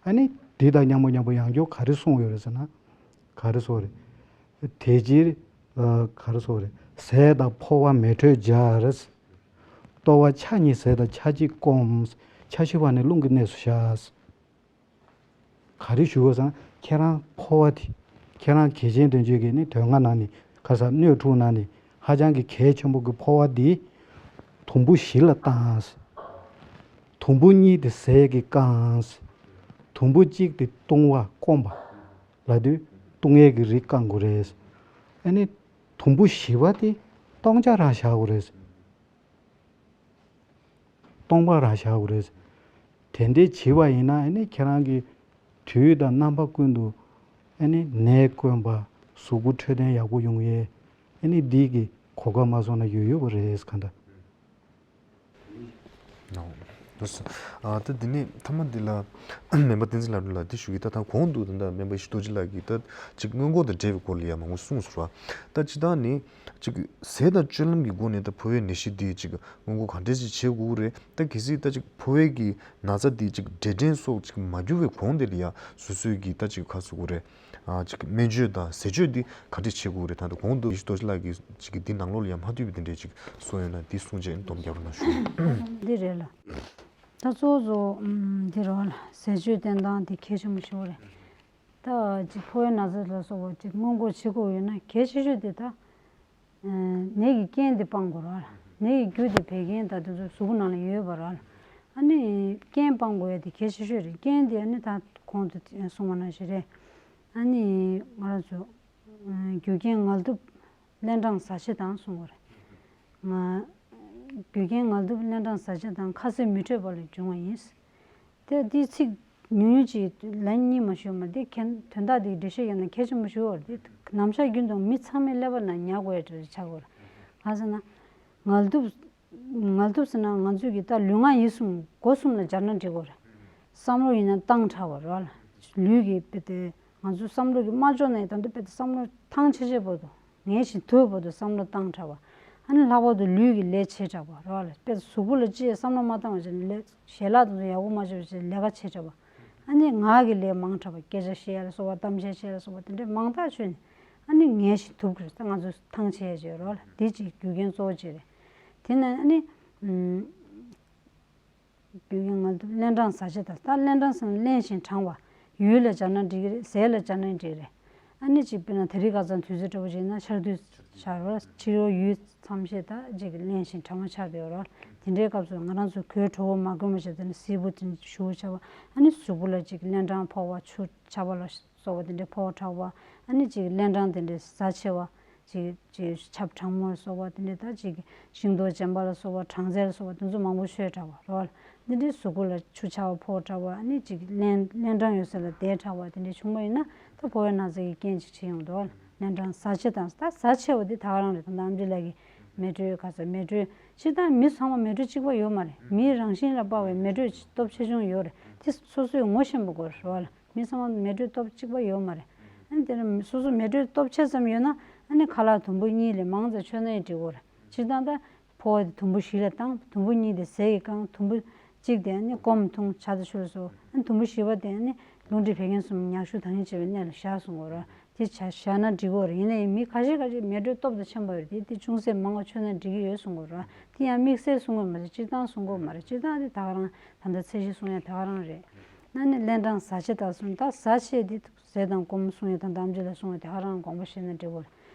ཨ་ནི་འདི་དང་མཉམ་པོ་མཉམ་པོ་ཡང་བསྐྱར་ག་རེ་གསུངས་ཡོད་རེད་ཟེར་ན། ག་རེ་ཟེར། དེ་ཕྱིར། ཨ། ག་རེ་ཟེར། ཟས་དང་ཕོ་བ་མེ་དྲོད་སྦྱར། ལྟོ་བ་ཆ་གཉིས་ཟས་དང་ཆ་གཅིག་སྐོམ། ཆ་བཞི་པ་ནི་རླུང་གི་གནས་སུ་བཞག། ག་རེ་ཞུ་དགོས་ཟེར་ན། ཁྱེད་རང་ཕོ་བ་དེ། ཁྱེད་རང་གལ་ཆེན་དོན་གཅོད་ཀྱི་ནི་དོན་ལྔ་ནང་ནས། ཁ་ས་སྣོད་དྲུག་ནང་ནས་ཧ་ཅང་གི་གལ་ཆེན་པོ་གི་ཕོ་བ་འདི་དུམ་བུ་བཞི་ལ་བཏང་། དུམ་བུ་གཉིས་དེ་ཟས་ཀྱིས་བཀང་། དུམ་བུ་གཅིག་དེ་བཏུང་བ་སྐོམ་པ་ལབ་དུས་བཏུང་ཡས་ཀྱི་རིགས་བཀང་དགོས་རེད། ཨ་ནི་དུམ་བུ་བཞི་པ་དེ་སྟོང་ཆ་རང་བཞག་དགོས་རེད། སྟོང་པ་རང་བཞག་དགོས་རེད། དེ་འདྲའི་བྱས་པ་ཡིན་ན་ཨ་ནི་ཁྱེད་རང་གི་དུས་དང་རྣམ་པ་ཀུན་ཏུ་ཨ་ནི་ནད་དཀོན་པ། གཟུགས་པོ་འཕྲོད་བསྟེན་ཡག་པོ་ཡོང་ཡས། ཨ་ནི་འདི་གི་གོ་སྐབས་མ་སོང་ན་ཡོད་ཡོད་པ་རེད། གང་ལྟར། ཨོ། ལགས་སོ། ཨ་ད་འདི་ནས་མཐའ་མ་འདི་ལ་སྨན་པ་བསྟན་འཛིན་ལགས་ལ་འདི་ཞུ་གི། ད་ད་གོང་དུ་ད་ལྟ་སྨན་པ་ཡེ་ཤེས་རྡོ་རྗེ་ལགས་ཀྱིས་ད་ཅིག་སྔོན་འགོག་དང་འབྲེལ་བའི་སྐོར་ལ་ཡང་མང་པོ་གསུངས་སོང་བ། ད་ཅི་ད་ནི་ཅིག་ཟས་དང་སྤྱོད་ལམ་གྱི་སྒོ་ནས་ད་ཕོ་བའི་ནད་གཞི་འདི་ཅིག་སྔོན་འགོག་ག་འདྲས་ཅིག་བྱེད་དགོས་རེད། ད་གལ་སྲིད་ད་ཅིག་ཕོ་བའི་གི་ན་ཚ་འདི་ཅིག་འབྲས་སྐྲན་སོགས་ཅིག་མ་གྱུར་བའི་གོང་དེ་ལ་ཡང་སོ་སོའི་གི་ད་ཅིག་ག་ཟེར་དགོས་རེད། ཨ་ཅིག་སྨན་བཅོས་དང་ཟས་སྤྱོད་འདི་ག་འདྲས་བྱེད་དགོས་རེད། ད་ད་གོང་དུ་ཡེ་ཤེས་རྡོ་རྗེ་ལགས་ཀྱིས་ཅིག་འདི་ནང་ལོགས་ལ་ཡང་མ་ཐུག་པའི་དེ་འདྲས་ཅིག་གསུངས་ཡོད་ན་འདི་གསུངས་བྱས་སྡོམ་རྒྱག་རོགས་གནང་ཞུ། འདི་རེད་ལ། ད་གཙོ་བོ་གཙོ་བོ་འདི་རེད་ལ། ཟས་སྤྱོད་བསྟེན་སྟངས་འདི་གལ་ཆེན་པོ་ཞིག་རེད། ད་ཅིག་ཕོ་བའི་ན་ཚ་ལ་སོགས་པ་ཅིག་སྔོན་འགོག་བྱེད་དགོས་ཡོད་ན་གལ་ཆེ་ཤོས་དེ་ད། ནད་ཀྱི་རྐྱེན་དེ་སྤང་དགོས་ར། ནད་ཀྱི་རྒྱུ་དེ་བད་ཀན་ད་དེ་ཚོ་གཟུགས་པོ་ནང་ལ་ཡོད་པ་ར། ཨ་ནི་རྐྱེན་སྤང་དགོས་ཡ་དེ་གལ་ཆེ་ཤོས་རེད། རྐྱེན་དེ་ཨ་ནི་ད་གོང་དུ་གསུངས་པ་ནང་བཞིན་རེད། ཨ་ནི་ང་རང་ཚོ་རྒྱུ་རྐྱེན་ངལ་དུབ་རླན་གྲང་ཟ་བྱེད་དང་གསུངས་པ་རེད། ང་རྒྱུ་རྐྱེན་ངལ་དུབ་རླན་གྲང་ཟ་བྱེད་དང་ཁ་ཟས་མི་འཕྲོད་པ་ལས་བྱུང་བ་ཡིན། དེ་འདི་ཚིག་ཉུང་ཉུང་ཅིག་ལན་གཉིས་མ་ཞུས་མ་དེ་མཁན་དོན་དག་དེ་འགྲེལ་བཤད་ཡོད་ན་གལ་ཆེན་པོ་ཞུ་བར་དེ་ནམ་ཞག་རྒྱུན་དུ་མི་ཚང་མས་ཀླད་པ་ནང་ཉར་དགོས་ཡ་དེ་ཆགས་དགོས་རེད། གང་ཟེར་ན། ངལ་དུབ། ངལ་དུབ་ཟེར་ན་ང་ཚོས་ཀྱི་ད་ལུས་ངག་ཡིད་གསུམ་སྒོ་གསུམ་ལ་སྦྱར་ན་འགྲིག་གོ་རེད། བསམ་བློ་ཡིན་ན་བཏང་དྲགས་པ་རེད་བ་ལ། ལུས་ཀྱི་དཔེ་དེ་ང་ཚོའི་བསམ་བློ་གི་མ་ལྕོགས་ནས་ད་དུང་དཔེ་དེ་བསམ་བློ་ཐང་ཆད་ཆད་བར་དུ་ངལ་ཞིང་དུབ་བར་དུ་བསམ་བློ་བཏང་དྲགས་པ། ཨ་ནི་ལྷག་པར་དུ་ལུས་ཀྱི་ལས་བྱེད་དྲགས་པ་རེད་བ་ལ། དཔེ་གཟུགས་པོ་ལ་ཅི་ཡང་བསམ་བློ་མ་བཏང་བ་བྱས་ནས་ལས་ཞལ་ལག་དེ་ཚོ་ཡག་པོ་མ་བྱས་པ་བྱས་ནས་ལས་ཀ་བྱེད་དྲགས་པ། ཨ་ནི་ངག་གི་ལས་མང་དྲགས་པ་སྐད་ཆ་བཤད་ཡ་ལ་སོགས་པ་གཏམ་བཤད་བཤད་ཡ་ལ་སོགས་པ་དེ་འདྲས་མང་དག་བྱས་ནས་ཨ་ནི་ངལ་ཞིང་དུབ་ཀྱི་རེད། ད་ང་ཚོ་ཐང་ཆད་ཡ་ཅིག་རེད་བ་ལ། དེ་ཅིག་རྒྱུ་རྐྱེན་གཙོ་བོ་ཅིག་རེད། དེ་ནས་ཨ་ནི། རྒྱུ་རྐྱེན་ངལ་དུབ་རླན་གྲང་ཟ་བྱེད་དང་། ད་རླན་གྲང་ཟེར་ན་རླན་ཞིང་གྲང་བ། ཡུལ་ལ་སྦྱར་ན་འགྲིག་གི་རེད། ཟས་ལ་སྦྱར་ན་འགྲིག་གི་རེད། ཨ་ནི་གཅིག་དཔེར་ན་དེ་རིང་ཁ་སང་དུས་ཚོད་འདྲ་པོ་ཅིག་ན་ཆར་དུས་ཆར་བ་ཕྱི་རོལ་ཡུལ་མཚམས་ཤེད་ད་ཅིག་རླན་ཞིང་གྲང་བ་ཆགས་བསྡད་ཡོད་རེད། དེ་འདྲའི་སྐབས་སུ་ང་རང་ཚོ་གོས་དྲོ་པོ་མ་གོན་པ་བྱས་དེ་ནི་སིལ་བུ་དེ་ཞུ་བྱ་བ། ཨ་ནི་གཟུགས་པོ་ལ་ཅིག་རླན་གྲང་ཕོག་པ། ཆུ་ཆབ་པ་ལ་སོགས་པ་དེ་འདྲའི་ཕོག་དྲགས་པ། ཨ་ནི་ཅིག་རླན་གྲང་དེ་འདྲའི་ཟ་ཆེ་བ། ཅིག་ཅིག་ཆབ་གྲང་མོ་ལ་སོགས་པ་དེ་འདྲའི། ད་ཅིག་ཤིང་ཏོག་རྗེན་པ་ལ་སོགས་པ། སྦྲང་རྩི་ལ་སོགས་པ་དེ་ཚོ་མང་པོ་མཆོད་དྲགས་པ་རེད་བ་ལ། འདི་འདྲའི་གཟུགས་པོ་ལ་ཆུ་ཆར་པ་ཕོག་དྲགས་པ། ཨ་ནི་ཅིག་རླན་རླན་གྲང་ཡོད་ས་ལ་བསྡད་དྲགས་པ་དེ་འདྲའི་བྱུང་པ་ཡིན་ན་ད་ཕོ་བའི་ན་ཚ་གི་རྐྱེན་ཅིག་བྱེད་ཡོང་འདུག་བ་ལ། རླན་གྲང་ཟ་ཆེ་དང་། ད་ཟ་ཆེ་བ་དེ་ད་ག་རང་རེད། ད་ལྟ་ཨམ་ཆི་ལགས་ཀྱིས་མེ་དྲོད་ག་ས་མེ་དྲོད་སྤྱིར་བཏང་མི་ཚང་མ་མེ་དྲོད་གཅིག་པ་ཡོད་མ་རེད། མིའི་རང་བཞིན་ལ་དཔག་པའི་མེ་དྲོད་སྟོབས་ཆེ་ཆུང་ཡོད་རེད། དེ་སོ་སོས་ངོ་ཤེས་པ་དགོས་རེད་བ་ལ། མི་ཚང་མ་མེ་དྲོད་སྟོབས་གཅིག་པ་ཡོད་མ་རེད། ཨ་ནི་དེ་ནས་སོ་སོ་མེ་དྲོད་སྟོབས་ཆེ་ཙམ་ཡོད་ན་ཨ་ནི་ཁ་ལག་དུམ་བུ་གཉིས་ལས་མང་ཙམ་མཆོད་ན་ཡང་འགྲིག་གི་རེད། སྤྱིར་བཏང་ད་ཕོ་བ་དེ་དུམ་བུ་བཞི་ལ་བཏང་། དུམ་བུ་གཉིས་དེ་ཟས་ཀྱིས་བཀང་། དུམ་བུ་གཅིག་དེ་ཨ་ནི་སྐོམ་འཐུང་ཇ་དང་ཆུ་ལ་སོགས། ཨ་ནི་དུམ་བུ་བཞི་པ་དེ་ཨ་ནི་རླུང་མཁྲིས་བད་ཀན་གསུམ་མྱག་ཤུགས་དང་ལེན་བྱེད་པའི་གནས་ལ་བཞག་གསུང་གི་རེད། དེ་བྱ་བཞག་ན་འགྲིག་གི་རེད། ཡིན་ནའི་མི་ཁ་ཤས་ཁ་ཤས་མེ་དྲོད་སྟོབས་དང་ཆེན་པོ་ཡོད་རེད། དེ་དེ་ཅུང་ཟད་མང་བ་མཆོད་ན་འགྲིག་གི་ཡོད་གསུང་གི་རེད། དེ་ཡང་དམིགས་བསལ་གསུང་གི་མ་རེད། སྤྱིར་བཏང་གསུང་གི་མ་རེད། སྤྱིར་བཏང་དེ་ད་ག་རང་ད་ལྟ་ཚད་གཞི་གསུང་ཡ་ད་ག་རང་རེད། ཨ་ནི་རླན་གྲང་ཟ་བྱེད་དང་གསུངས། ད་ཟ་བྱེད་འདི་ཟས་དང་སྐོམ་གསུང་ཡ་ད་ལྟ་ཨམ་ཆི་ལགས་གསུང་བ་དེ་ག་རང་དགོངས་པ་བཞེས་ན་འགྲིག་གི་རེད།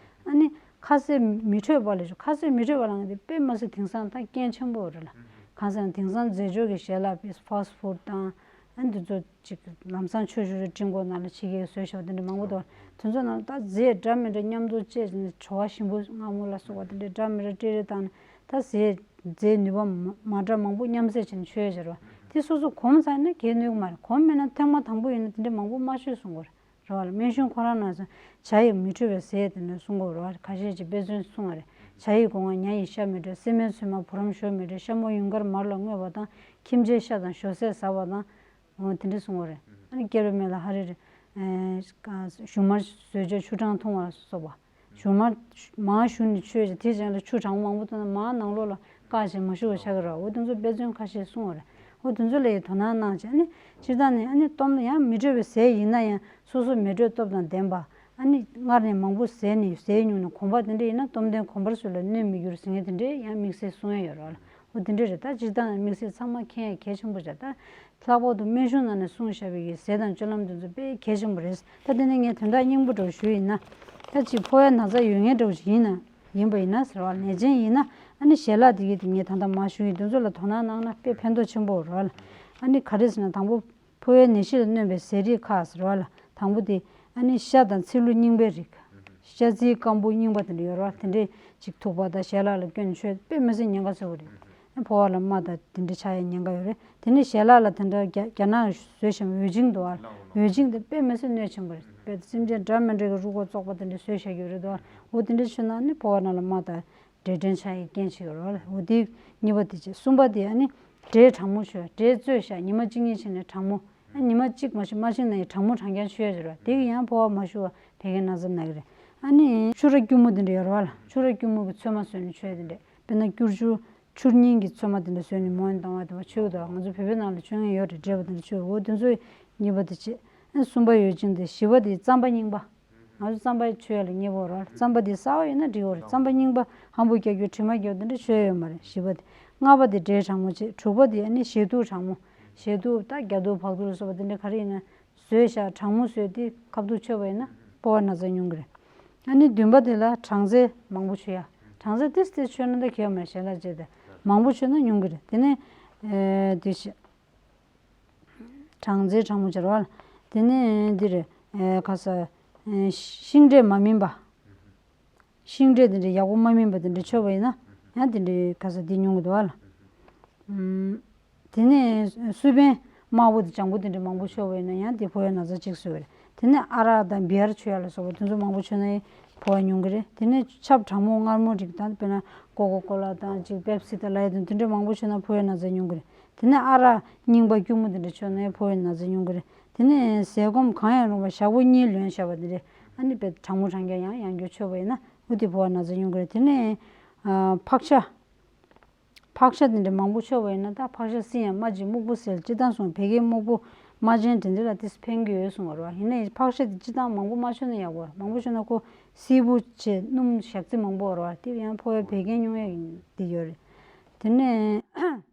ཨ་ནི་ཁ་ཟས་མི་འཕྲོད་པ་ལས་ཆོག་ཁ་ཟས་མི་འཕྲོད་པ་ལབ་ན་དེ་དཔེ་མ་སྲིད་དེང་སང་ད་རྐྱེན་ཆེན་པོ་རེད་ལ། གང་ཟེར་ན་དེང་སང་རྫས་སྦྱོར་གྱི་ཞལ་ལག་དཔེ་ཕཱ་སི་ཕུཌ་དང་། ཨ་ནི་འདི་ཚོ་ཅིག་ལམ་སང་ཆོས་ཞུ་རེ་སྤྲིན་གོང་ནང་ལ་ཕྱི་རྒྱལ་བཟོས་བཞག་པ་དེ་འདྲ་མང་པོ་འདུག་དེ་ཚོ་ནང་ད་རྫས་འདྲ་མི་འདྲ་མཉམ་དུ་བཅས་ནས་བྲོ་བ་ཞིམ་པོ་མངར་མོ་ལ་སོགས་པ་དེ་འདྲ་འདྲ་མི་འདྲ་སྤྲད་རེ་བཏང་ནས། ད་ཟས་རྫས་ནུས་པ་མ་མ་འདྲ་མང་པོ་མཉམ་བསྲེས་བྱས་ནས་མཆོད་ཡ་བྱེད་རོགས། དེ་སོ་སོ་གོམས་ཚར་ན་གལ་གནོད་ཀྱི་མ་རེད། གོམས་མེད་ན་ཐེངས་མ་དང་པོ་ཡིན་ན་དེ་འདྲ་མང་པོ་མ་མཆོད་གསུང་གི་རེད་བ་ལ། སྨན་གཞུང་ཁོ་རང་ནང་ཚོ་ཇ་ཡིས་མི་འཕྲོད་པའི་ཟས་དེ་འདྲ་གསུང་གི་རེད་བ། ཁ་ཤས་ཀྱིས་དཔེ་མཚོན་གསུང་བ་རེད། ཇ་ཡི་སྒོ་ང་ཉ་ཡི་ཤ་མི་འདྲ། སྲན་མའི་ཚོད་མ་བུ་རམ་ཞོ་མི་འདྲ། ཤ་མོ་ཡུངས་ཀར་མར་ལ་བརྔོས་པ་དང་། ཁྱིམ་བྱའི་ཤ་དང་ཞོ་ཟས་ཟ་བ་དང་། འོ་དེ་འདྲ་གསུང་བ་རེད། ཨ་ནི་སྐྱེ་བའི་སྨན་ལ་ཧ་རི་རི། ཨེ་ཞུན་མར་ཟོས་བྱས་ཆུ་གྲང་འཐུང་བ་ལ་སོགས་པ། ཞུན་མར་མར་ཞུ་ནས་མཆོད་བྱས་དེའི་རྗེས་ལ་ཆུ་གྲང་མང་པོ་བཏང་ན་མར་ནང་ལོགས་ལ་བཀག་བྱས་མ་ཞུ་བ་ཆགས་ཀྱི་རེད། འོ་དེ་ཚོ་དཔེ་མཚོན་ཁ་ཤས་གསུང་བ་རེད། འོ་དེ་ཚོ་ལ་ཡི་དོ་སྣང་གནང་བྱས། ཨ་ནི་སྤྱིར་བཏང་ནས་ཨ་ནི་སྟོབས་ཡང་མི་འཕྲོད་པའི་ཟས་ཡིན་ན་ཡང་སོ་སོ་མེ་དྲོད་སྟོབས་དང་ལྡན་པ། ཨ་ནི་སྔར་ནས་མང་པོ་ཟས་ནས་ཟས་ཉུང་ནས་གོམས་པ་དེ་འདྲ་ཡིན་ན་སྟོབས་ལྡན་གོམས་པར་སུ་ལ་གནོད་མི་འགྱུར་ཟེར་མཁན་དེ་འདྲའི་ཡང་དམིགས་བསལ་གསུང་ཡ་ཡོད་རེད་བ་ལ། འོ་དེ་འདྲ་རེད། ད་སྤྱིར་བཏང་དམིགས་བསལ་ཚང་མ་མཁྱེན་ཡ་གལ་ཆེན་པོ་རེད། ད་ལྷག་པར་དུ་སྨན་གཞུང་ནང་ནས་གསུངས་བཞག་པའི་གི་ཟས་དང་སྤྱོད་ལམ་དེ་ཚོ་དཔེ་གལ་ཆེན་པོ་རེད། ད་དེ་ནས་ངས་དོན་དག་སྙིང་པོ་འདྲ་བོ་ཞུ་ཡིན་ན། ད་ཅིག་ཕོ་བའི་ན་ཚ་ཡོད་མཁན་འདྲ་བོ་ཞིག་ཡིན་ན་ཡིན་པ་ཡིན་ན་ཟེར་བ་ལ། ནད་ཅན་ཡིན་ན་ཨ་ནི་ཞལ་ལག་དེ་གི་དེ་ངས་ད་ལྟ་མར་ཞུ་ཡི་དེ་ཚོ་ལ་དོ་སྣང་གནང་ན་དཔེ་ཕན་ཐོགས་ཆེན་པོ་རེད་བ་ལ། ཨ་ནི་ག་རེ་ཟེར་ན་དང་པོ། ཕོ་བའི་ནད་གཞི་ལ་གནོད་པའི་ཟས་རིགས་ཁག་ཟེར་བ་ལ། དང་པོ་དེ་ཨ་ནི་ཤ་དང་ཚིལ་ལུ་རྙིང་པའི་རིགས། ཤ་ཚིལ་སྐམ་པོ་རྙིང་པ་དེ་འདྲ་ཡོད་རེད་བ། དེ་འདྲའི་ཅིག་ཐུག་པ་དང་ཞལ་ལག་ལ་སྐྱོན་མཆོད་དཔེ་མི་སྲིད་ཉེན་ཁ་ཚ་པོ་རེད། ཨ་ཕོ་བ་ལ་རྨ་དང་དེ་འདྲ་ཆགས་ཡའི་ཉེན་ཁ་ཡོད་རེད། དེ་ནས་ཞལ་ལག་ལ་དེ་འདྲ་རྒྱ་རྒྱ་ནག་བཟོས་ཤིང་འོད་འབྱིང་འདུག་བ། འོད་འབྱིང་དེ་དཔེ་མི་སྲིད་གནོད་ཆེན་པོ་རེད། དཔེ་སེམས་ཅན་འདྲ་མི་འདྲ་གི་རུས་ཁོག་བཙོག་པ་དེ་འདྲ་བཟོས་བཞག་གི་ཡོད་རེད་འདུག་བ། འོ་དེ་འདྲ་བྱུང་ན་ཨ་ནི་ཕོ་བ་ནང་ལ་རྨ་དང་འབྲས་སྐྲན་ཆགས་ཡའི་རྐྱེན་ཆེ་ཡོད་རེད་བ། འོ་དེ་གཉིས་པ་དེ་བྱས། གསུམ་པ་དེ་ཨ་ནི་ འབྲས་གྲང་མོ་མཆོད། འབྲས་བཙོས་བཞག་ཉི་མ་གཅིག་གཉིས་ཕྱིན་ནས་གྲང་མོ། ཨ་ཉི་མ་གཅིག་མ་ཕྱིན་མ་ཕྱིན་ན་ཡང་གྲང་མོ་གྲང་རྐྱང་མཆོད་ཡ་ཟེར་བ་དེ་གི་ཡང་ཕོ་བ་མ་ཞུ་བ་བད་ཀན་ན་ཚ་ན་གི་རེད། ཨ་ནི་ཕྱུ་ར་སྐྱུར་མོ་དེ་འདྲ་ཡོད་རེད་བ་ལ། ཕྱུ་ར་སྐྱུར་མོ་གི་ཚོད་མ་བཟོས་ནས་མཆོད་དེ་འདྲ། དཔེར་ན་སྐྱུར་ཆུ་ཆུར་རྙིང་གི་ཚོད་མ་དེ་འདྲ་བཟོས་ནས་མོན་བཏང་བ་དེ་བ་མཆོད་དོ། ང་ཚོ་བོད་པའི་ནང་ལ་མཆོད་མཁན་ཡོད་རེད། འབྲས་བུ་དེ་འདྲ་མཆོད། འོ་དེ་ཚོ་གཉིས་པ་དེ་བྱེད། ཨ་གསུམ་པ་ཡོད་ཅིང་དེ་བཞི་པ་དེ་རྩམ་པ་རྙིང་པ། ང་ཚོ་རྩམ་པ་མཆོད་ཡ་ལ་མཉེས་པོ་རེད། རྩམ་པ་འདི་གསར་པ་ཡིན་ན་འགྲིག་གི་རེད། རྩམ་པ་རྙིང་པ་ཧམ་པོ་རྒྱག་རྒྱུ་དྲི་མ་རྒྱག་དེ་འདྲ་མཆོད་ཡ་ཡོད་མ་རེད། བཞི་པ་དེ། ལྔ་པ་དེ་འབྲས་གྲང་མོ་བྱེད། དྲུག་པ་དེ་ཨ་ནི་ཞལ་ཐུག་གྲང་མོ། ཞལ་ཐུག་ད་རྒྱ་ཐུག་བག་ཐུག་ལ་སོགས་པ་དེ་འདྲ་ག་རེ་ཡིན་ན་བཟོས་བཞག་གྲང་མོ་བཟོས་དེ་ཁ་ཐུག་མཆོད་པ་ཡིན་ན་ཕོ་བ་ན་ཚ་ཉུང་གི་རེད། ཨ་ནི་བདུན་པ་དེ་ལ་སྦྲང་རྩི་མང་པོ་མཆོད་ཡ། སྦྲང་རྩི་ཏིས་ཏིས་མཆོད་ན་ད་གལ་མེད་ཞལ་ལག་བཅད་དེ་མང་པོ་མཆོད་ན་ཉུང་གི་རེད། དེ་ནས་ཨེ་དེ་བཞི། སྦྲང་རྩི་གྲང་མོ་སྦྱར་བ་ལ། དེ་ནས་འདིར་ཨེ་ཁ་ས་ཨེ་ཤིང་འབྲས་མ་སྨིན་པ། ཤིང་འབྲས་དེ་འདྲ་ཡག་པོ་མ་སྨིན་པ་དེ་འདྲ་མཆོད་པ་ཡིན་ན་ཡང་དེ་འདྲའི་ཁ་ས་འདི་ཉུང་གི་འདུག་བ་ལ། ཨུམ། དེ་ནས་སུའུ་བན་དམར་པོ་དང་ལྗང་པོ་དེ་འདྲ་མང་པོ་མཆོད་པ་ཡིན་ན་ཡང་དེ་ཕོ་བའི་ན་ཚ་གཅིག་གསོ་བ་རེད། དེ་ནས་ཨ་རག་དང་བི་ཡར་མཆོད་ཡ་ལ་སོགས་པ་དེ་ཚོ་མང་པོ་མཆོད་ན་ཡང་ཕོ་བ་ཉུང་གི་རེད། དེ་ནས་ཆབ་གྲང་མོ་མངར་མོ་རིགས་དང་དཔེར་ན་ཀོ་ཀོ་ཀོ་ལ་དང་ཅིག་པེབ་སི་དང་ལ་ཡ་དང་དེ་འདྲ་མང་པོ་མཆོད་ན་ཕོ་བའི་ན་ཚ་ཉུང་གི་རེད། དེ་ནས་ཨ་རག་རྙིང་པ་སྐྱུར་མོ་དེ་འདྲ་མཆོད་ན་ཡང་ཕོ་བའི་ན་ཚ་ཉུང་གི་རེད། དེ་ནས་ཟས་སྐོམ་གང་ཡང་རུང་བ་ཞག་པོ་གཉིས་ལོན་བཞག་པ་དེ་འདྲ་ཨ་ནི་དཔེ་གྲང་མོ་གྲང་རྐྱང་ཡང་ཡང་བསྐྱར་མཆོད་པ་ཡིན་ན་འོ་དེ་ཕོ་བ་ན་ཚ་ཉུང་གི་རེད། དེ་ནས་ཨ་ཕག་ཤ། ཕག་ཤ་དེ་འདྲ་མང་པོ་མཆོད་པ་ཡིན་ན་ད་ཕག་ཤ་བསིལ་ཡང་རྨ་ཆེན་སྨུག་པོ་སེལ། སྤྱིར་བཏང་སོང་བད་ཀན་སྨུག་པོ་རྨ་ཆེན་དེ་འདྲ་ལ་དེ་ཕན་གྱི་ཡོད་གསུང་བ་རེད་བ། ཡིན་ནའི་ཕག་ཤ་དེ་སྤྱིར་བཏང་མང་པོ་མ་མཆོད་ན་ཡག་པོ་རེད། མང་པོ་མཆོད་ན་ཁོ་བསིལ་པོ་བྱས་སྣུམ་ཞག་ཚི་མང་པོ་རེད་བ། དེ་ཡང་ཕོ་བའི་བད་ཀན་སྙོམས་ཡག་གི་དེ་ཡོད་རེད། དེ་ནས་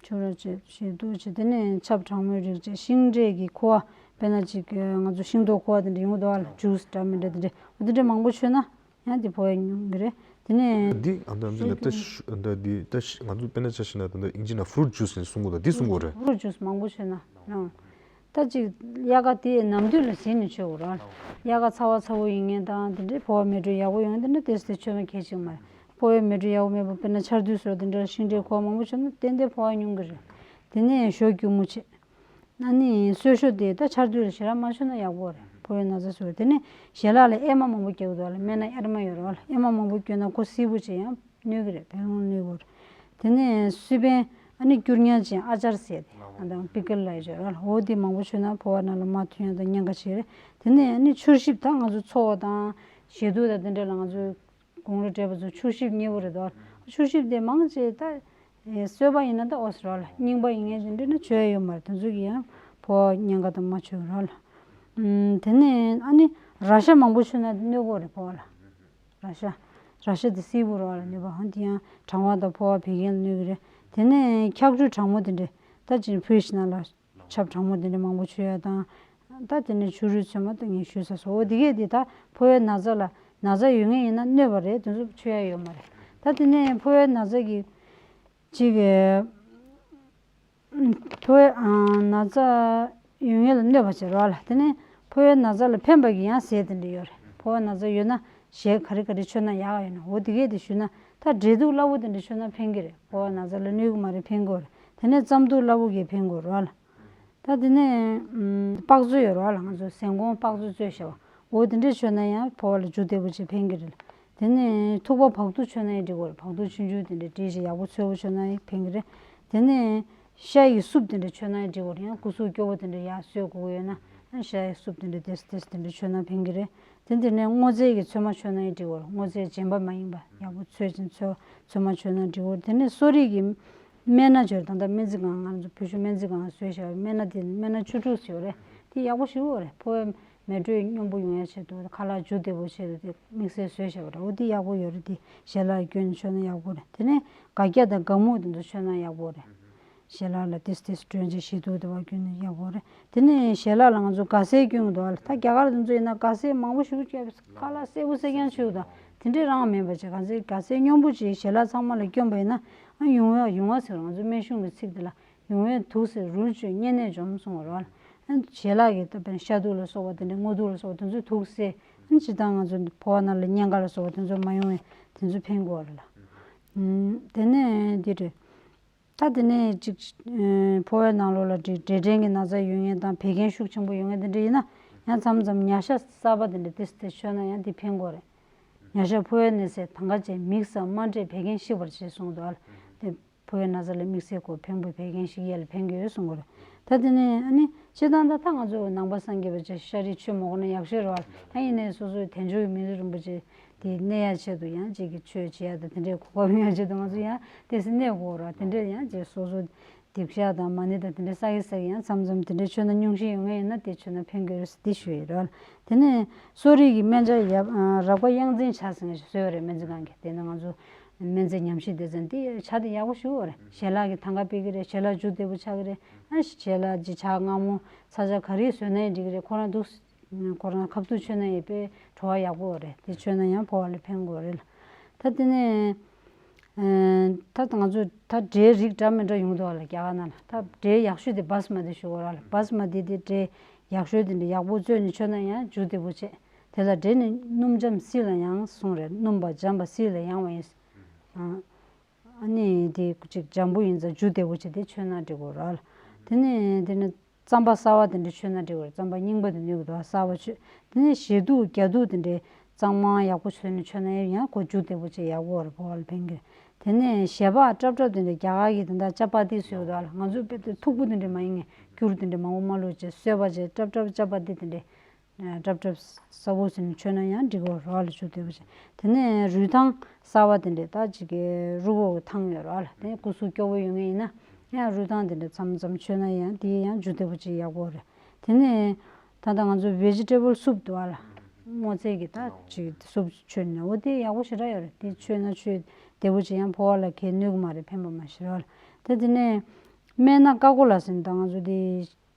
ཕྱུ་ར་བཅས་ཞལ་ཐུག་བྱས། དེ་ནས་ཆབ་གྲང་མོའི་རིགས་བཅས་ཤིང་འབྲས་ཀྱི་ཁུ་བ་དཔེར་ན་ཅིག་ང་ཚོ་ཤིང་ཏོག་ཁུ་བ་དེ་འདྲ་ཡོང་གི་འདུག་བ་ལ། ཇུས་འདྲ་མི་འདྲ་དེ་འདྲ་འོ་དེ་འདྲ་མང་པོ་མཆོད་ན། ཡང་དེ་ཕོ་བ་ཉུང་གི་རེད། དེ་ནས་འདི་ཨ་ད་འདི་ལ་ད་ཤུ་ད་འདི་ད་ཤི་ང་ཚོ་དཔེར་ན་ཆ་བཞག་ན་ད་ད་ཨིན་ཇི་ན་ཕུ་རུ་ཊི་ཇུས་ཟེར་གསུང་གི་འདུག་འདི་གསུང་གི་རེད། ཕུ་རུ་ཊི་ཇུས་མང་པོ་མཆོད་ན་ཡང་། ད་ཅིག་དབྱར་ཁ་དེ་ནམ་དུས་ལ་ཟིན་ནས་མཆོད་དགོས་རེད། དབྱར་ཁ་ཚ་བ་ཚ་བོ་ཡིན་ངེས་དང་དེ་འདྲའི་ཕོ་བ་མེ་དྲོད་ཡག་པོ་ཡོང་དེ་འདྲ་ཏེས་ཏེ་མཆོད་ན་གལ་ཆེ་གི་མ་རེད། ཕོ་བའི་མེ་དྲོད་ཡག་པོ་མེད་པ་དཔེར་ན་ཆར་དུས་སོགས་དེ་འདྲ་ཤིང་འབྲས་ཁུ་བ་མང་པོ་མཆོད་ན་ཏན་ཏན་ཕོ་བ་ཉུང་གི་རེད། དེ་ནས་ཞོ་སྐྱུར་མོ་བྱེད། ཨ་ནི་གསོལ་ཞོ་དེ་ད་ཆར་དུས་ལ་ཞེ་དྲག་མ་མཆོད་ན་ཡག་པོ་རེད། ཕོ་བའི་ན་ཚ་གསོ་བ། དེ་ནས་ཞལ་ལག་ལ་ཨེ་མ་མང་པོ་སྐྱེ་གི་འདུག་ལ། སྨན་སྣ་ཨེ་མ་ཡོད་རེད་བ་ལ། ཨེ་མ་མང་པོ་སྐྱེས་ན་ཁོ་བསིལ་པོ་བྱེད་ཡང་གནོད་གི་རེད། བད་ཀན་གནོད་གི་རེད། དེ་ནས་སུའུ་བན་ཨ་ནི་སྐྱུར་ཉལ་ཅན་ཨ་ཅར་ཟེར་དེ་ཨ་དང་པི་ཀལ་ལ་ཡོད་རེད་བ་ལ། འོ་དེ་མང་པོ་མཆོད་ན་ཕོ་བ་ནང་ལ་མར་ཐོན་ཡང་དང་ཉེན་ཁ་ཆེ་རེད། དེ་ནས་ཨ་ནི་ཆུར་ཞིབ་ད་ང་ཚོ་ཚོགས་དང་ཞལ་ཐུག་དང་དེ་འདྲ་ལ་ང་ཚོ་དགུང་ལོ་བགྲེས་པ་ཚོ་ཆུར་ཞིབ་མཉེས་པོ་རེད་དོ། ཆུར་ཞིབ་དེ་མང་ཆེ་ད་གསོལ་བ་ཡིན་ན་ད་ཨོ་སི་རོ་ལ་རྙིང་པ་ཡིན་ངེས་དེ་འདྲ་ན་མཆོད་ཡ་ཡོད་མ་རེད། དེ་ཚོ་གི་ཡང་ཕོ་བ་ཉེན་ཁ་དང་མ་མཆོད་རོ་ལ། ཨུམ། དེ་ནས་ཨ་ནི་ར་ཤ་མང་པོ་མཆོད་ན་གནོད་གོ་རེད་ཕོ་བ་ལ། ར་ཤ། ར་ཤ་དེ་བསིལ་པོ་རོ་ལ་གནོད་པ་ཧང་དེ་ཡང་གྲང་བ་དང་ཕོ་བ་བད་ཀན་ལ་གནོད་གི་རེད། དེ་ནས་འཁྱག་ཆུ་གྲང་མོ་དེ་འདྲ་ད་ཅིག་ཕུ་ཤི་ན་ལ། ཆབ་གྲང་མོ་དེ་འདྲ་མང་པོ་མཆོད་ཡ་དང་། ད་དེ་ནས་ཆུ་རུད་ཚོད་མ་ད་ངས་ཞུས་ཚར་སོང་། འོ་དེ་གས་དེ་ད་ཕོ་བའི་ན་ཚ་ལ་ན་ཚ་ཡོད་ངེས་ཡིན་ན་གནོད་པ་རེད། དེ་ཚོ་མཆོད་ཡ་ཡོད་མ་རེད། ད་དེ་ནས་ཕོ་བའི་ན་ཚ་གི་ཅིག་གི་ཕོ་བའི་ཨ་ན་ཚ་ཡོད་ངེས་ལ་གནོད་པ་བྱེད་རོགས་ལ། དེ་ནས་ཕོ་བའི་ན་ཚ་ལ་ཕན་པ་གི་ཡང་ཟས་དེ་འདྲ་ཡོད་རེད། ཕོ་བའི་ན་ཚ་ཡོད་ན་ཞལ་ག་རེ་ག་རེ་མཆོད་ན་ཡག་ཡོད་ན་འོ་དེ་གས་དེ་ཞུས་ན། ད་འབྲས་ཐུག་སླ་པོ་དེ་འདྲ་མཆོད་ན་ཕན་གི་རེད། ཕོ་བའི་ན་ཚ་ལ་གནོད་གི་མ་རེད། ཕན་གི་རེད། དེ་ནས་རྩམ་ཐུག་སླ་པོ་གས་ཕན་གི་རོགས་ལ། ད་དེ་ནས་ཨམ། པགས་བཙོས་ཡོད་རེད་བ་ལ། ང་ཚོ་ཟན་གོང་པགས་བཙོས་བཙོས་བྱས་པ། འོ་དེ་འདྲས་མཆོད་ན་ཡང་ཕོ་བ་ལ་འཇུ་བདེ་པོ་བྱེད་ཕན་གྱི་རེད། དེ་ནས་ཐུག་པ་བག་ཐུག་མཆོད་ན་ཡང་འགྲིག་གི་རེད། བག་ཐུག་ཆུང་ཆུང་དེ་འདྲས་བསྲེས་བྱས་ཡག་པོ་འཚོལ་བོ་མཆོད་ན་ཡང་ཕན་གྱི་རེད། དེ་ནས་ཤ་ཡི་སུབ་དེ་འདྲས་མཆོད་ན་ཡང་འགྲིག་གི་རེད། ཡང་སྐུ་གཟུགས་སྐྱོ་བོ་དེ་འདྲས་ཡག་བཟོ་དགོས་ཀྱི་ཡོད་ན་ཡང་ཤ་ཡི་སུབ་དེ་འདྲས་ཏེས་ཏེས་དེ་འདྲས་མཆོད་ན་ཕན་གྱི་རེད། དེ་དེ་ནས་སྔོ་ཚལ་གྱི་ཚོད་མ་མཆོད་ན་ཡང་འགྲིག་གི་རེད། སྔོ་ཚལ་རྗེན་པ་མ་ཡིན་པ་ཡག་པོ་འཚོལ་ཅིང་འཚོལ་ཚོད་མ་མཆོད་ན་འགྲིག་གི་རེད། དེ་ནས་གསོ་རིག་གི་སྨན་སྣ་སྦྱོར་དང་ད་སྨན་རྩིས་ཁང་ང་ཚོ་བོད་གཞུང་སྨན་རྩིས་ཁང་ལ་བཟོས་བཞག་པའི་སྨན་སྣ་དེ་སྨན་སྣ་བཅུ་དྲུག་ཟེར་བ་རེད། དེ་ཡག་པོ་ཞེ་པོ་རེད། ཕོ་བའི་མེ་དྲོད་སྙོམས་པོ་ཡོང་ཡ་ཆེད་དུ་ཁ་ལག་འཇུ་བདེ་པོ་ཆེད་དུ་དེ་དམིགས་བསལ་བཟོས་བཞག་པ་རེད། འོ་དེ་ཡག་པོ་ཡོད་རེད། དེ་ཞལ་ལག་སྐྱོན་མཆོད་ན་ཡག་པོ་རེད། དེ་ནས་སྒ་སྐྱ་དང་སྒ་སྨུག་དེ་ཚོ་མཆོད་ན་ཡག་པོ་རེད། ཞལ་ལག་ལ་ཏིས་ཏིས་སྒྲོན་ཅིག་ཞིག་འདུག་དེ་བ་སྐྱོན་ན་ཡག་པོ་རེད། དེ་ནས་ཞལ་ལག་ལ་ང་ཚོ་སྒ་སེར་སྐྱོན་གྱི་འདུག་ཨ་ལ། ད་རྒྱ་གར་དེ་ཚོ་ཡིན་ན་སྒ་སེར་མང་པོ་ཞིག་སྐྱོན་ཁ་ལག་སེར་པོ་སེར་རྐྱང་ཆུ་དང་དེ་འདྲས་རང་མེད་པ་བྱས་ག་ཚོད་སྒ་སེར་སྙོམས་པོ་ཅིག་ཞལ་ལག་ཚང་མ་ལ་སྐྱོན་པ་ཡིན་ན་ཨ་ཡུང་བ་ཡུང་བ་ཟེར་ང་ཚོ་སྨན་གཞུང་གི་ཚིག་དེ་ལ་ཡུང་བའི་དུག་སེལ་རུལ་བཅོས་གཉན་ནད་འཇོམས་གསུང་བ་རེད་བ་ལ། ཨ་ཞལ་ལག་གི་ད་དཔེར་ན་ཤ་དུག་ལ་སོགས་པ་དེ་འདྲས་སྔོ་དུག་ལ་སོགས་པ་དེ་ཚོའི་དུག་སེལ་ཨ་སྤྱིར་བཏང་ང་ཚོ་ཕོ་བ་ནང་ལ་གཉན་ཁ་ལ་སོགས་པ་དེ་ཚོ་མ་ཡོང་བའི་དེ་ཚོ་ཕན་གྱི་ཡོད་རེད་ལ། ཨ་དེ་ནས་འདི་རེད། ད་དེ་ནས་ཅིག་ཨ་ཕོ་བའི་ནང་ལོགས་ལ་འབྲས་འབྲས་སྐྲན་གྱི་ན་ཚ་ཡོད་མཁན་དང་བད་ཀན་ཤུགས་ཆེན་པོ་ཡོད་མཁན་དེ་འདྲ་ཡིན་ན་ཡང་མཚམས་མཚམས་ཉ་ཤ་གསར་པ་དེ་འདྲ་ཏིས་ཏིས་མཆོད་ན་ཡང་དེ་ཕན་གྱི་རེད། ཉ་ཤ་ཕོ་བའི་ནད་སེལ་དང་ག་བཅས་མིག་གསལ་རྨ་འབྲས་བད་ཀན་ཞི་བར་བྱེད་གསུངས་འདུག་ཨ། དེ་ ཕོ་བའི་ན་ཚ་ལ་དམིགས་བསལ་གྱི་ཕན་པོ་བད་ཀན་ཞིག་ཡ་ལ་ཕན་གྱི་ཡོད་གསུང་གི་རེད། ད་དེ་ནས་ཨ་ནི་སྤྱིར་བཏང་ད་ད་ང་ཚོ་ནང་པ་སངས་རྒྱས་པ་ཅིག་ཤ་རིགས་མཆོད་མ་དགོས་ན་ཡག་ཤོས་རེད་བ། ད་ཡིན་ནའི་སོ་སོའི་དལ་འབྱོར་གྱི་མི་ཚེ་རིན་པོ་ཆེ་དེ་གནས་ཡ་ཆེད་དུ་ཡང་ཅིག་གི་ཆོས་བྱེད་ཡ་ད་དེ་འདྲའི་གོ་སྐབས་ཡོང་ཡ་ཆེད་དུ་ང་ཚོ་ཡང་ཏོག་ཙམ་གནས་དགོས་རེད་བ། དེ་འདྲའི་ཡང་ཅིག་སོ་སོ་སྡིག་བཤགས་དང་མ་ཎི་དང་དེ་འདྲའི་བསགས་ཀྱི་བསགས་ཀྱི་ཡང་མཚམས་མཚམས་དེ་འདྲའི་མཆོད་ན་སྙུང་གཞི་ཡོང་ངེས་ཡིན་ན་དེ་མཆོད་ན་ཕན་གྱི་རེད་ཟེར་དེ་ཞུ་ཡི་རེད། དེ་ནས་གསོ་རིག་གི་སྨན་སྦྱར་ཡབ་རགས་པ་གཡང་འཛིན་ཇ་ཟེར་མཁན་ཞིག་བཟོས་ཡོད་རེད། སྨན་རྩིས་ཁང་གིས། དེ་ནི་ང་ཚོ་སྨན་རྩིས་ཉམས་ཞིབ་སྡེ་ཚན་དེ་ཇ་དེ་ཡག་པོ་ཞིག་ཡོད་རེད། ཞལ་ལག་གི་ཐང་ག་སྤེལ་གི་རེད། ཞལ་ལག་འཇུ་བདེ་པོ་ཆགས་ཀྱི་རེད། ཨ་ཞལ་ལག་ཅིག་ཇ་མངར་མོ་ཚ་ཇ་ག་རེ་བཟོས་ན་ཡང་འགྲིག་གི་རེད། ཁོ་རང་འདུག་ཁོ་རང་ཁ་ཐུག་མཆོད་ན་ཡང་དཔེ་བྲོ་བ་ཡག་པོ་རེད། དེ་མཆོད་ན་ཡང་ཕོ་བ་ལ་ཕན་གྱི་རེད། ད་དེ་ནས་ད་ང་ཚོ་ད་འབྲས་རིགས་འདྲ་མི་འདྲ་ཡོང་འདུག་ལ། རྒྱ་གར་ནང་ལ་ད་འབྲས་ཡག་ཤོས་དེ་བྷ་སི་མ་ཏི་ཞུ་གི་རེད་ལ། བྷ་སི་མ་ཏི་དེ་འབྲས་ཡག་ཤོས་དེ་འདྲ་ཡག་པོ་བཙོས་ནས་མཆོད་ན་ཡང་འཇུ་བདེ་པོ་བྱེད། དེ་ལ་འབྲས་ནི་སྣུམ་འཇམ་བསིལ་ལ་ཡང་གསུངས་རེད། སྣུམ་པ་འཇམ་པ་བསིལ་ལ་ཡང་བ་ཡིན། ཨ་ནི་དེ་ཅིག་འཇམ་པོ་ཡིན་ཙང་འཇུ་བདེ་པོ་བྱེད་དེ་མཆོད་ན་འགྲིག་གི་རེད་ལ། དེ་ནས་དེ་ནི་རྩམ་པ་གསར་བ་དེ་འདྲ་མཆོད་ན་འགྲིག་གི་རེད། རྩམ་པ་རྙིང་པ་དེ་ནུས་ཀྱི་འདུག་གསར་བ་མཆོད། དེ་ནས་ཞེ་དུག་རྒྱ་དུག་དེ་འདྲའི་གཙང་མ་ཡག་པོ་བཟོས་ནས་མཆོད་ན་ཡང་ཁོ་འཇུ་བདེ་པོ་བྱེད་ཡག་པོ་རེད། ཕོ་བ་ལ་ཕན་གི་རེད། དེ་ནས་ཞལ་པགས་སྲབ་སྲབ་དེ་འདྲ་རྒྱ་གར་གྱི་དེ་འདྲ་ཅ་པ་ཏི་བཟོས་ཡོད་འདུག་ལ། ང་ཚོའི་དཔེ་དེ་མཐུག་པོ་དེ་འདྲ་མ་ཡིན་ངེས། སྐྱུར་དེ་འདྲ་མང་པོ་མ་བླུགས་བྱས་བཟོས་པ་བྱས་སྲབ་སྲབ་ཅ་པ་ཏི་དེ་འདྲའི་སྲབ་སྲབ་གསར་པོ་བཟོས་ནས་མཆོད་ན་ཡང་འགྲིག་གི་རེད་ལ། འཇུ་བདེ་པོ་བྱེད། དེ་ནས་རུས་ཐང་གསར་བ་དེ་འདྲས་ད་ཅིག་གི་རུས་ཁོག་གི་ཐང་ཡོད་རེད་ལ། དེ་སྐུ་གཟུགས་སྐྱོ་བོ་ཡོད་མཁན་ཡིན་ན་ཡང་རུས་ཐང་དེ་འདྲས་མཚམས་མཚམས་མཆོད་ན་ཡང་དེ་ཡང་འཇུ་བདེ་པོ་ཅིག་ཡག་པོ་རེད། དེ་ནས་ད་ལྟ་ང་ཚོ་བེ་ཇི་ཊེ་བལ་སུབ་འདུག་ལ། སྔོ་ཚལ་གྱི་ད་ཅིག་སུབ་མཆོད་ན་འོ་དེ་ཡག་པོ་ཞེ་དྲག་ཡོད་རེད། དེ་མཆོད་ན་མཆོད་བདེ་པོ་ཅིག་ཡང་ཕོ་བ་ལ་གལ་གནོད་ཀྱི་མ་རེད། ཕན་པ་མ་ཞིག་རེད་ལ། ད་དེ་ནས་སྨན་སྣ་ཀ་ཀོ་ལ་ཟེར་ནས་ད་ང་ཚོ་དེ་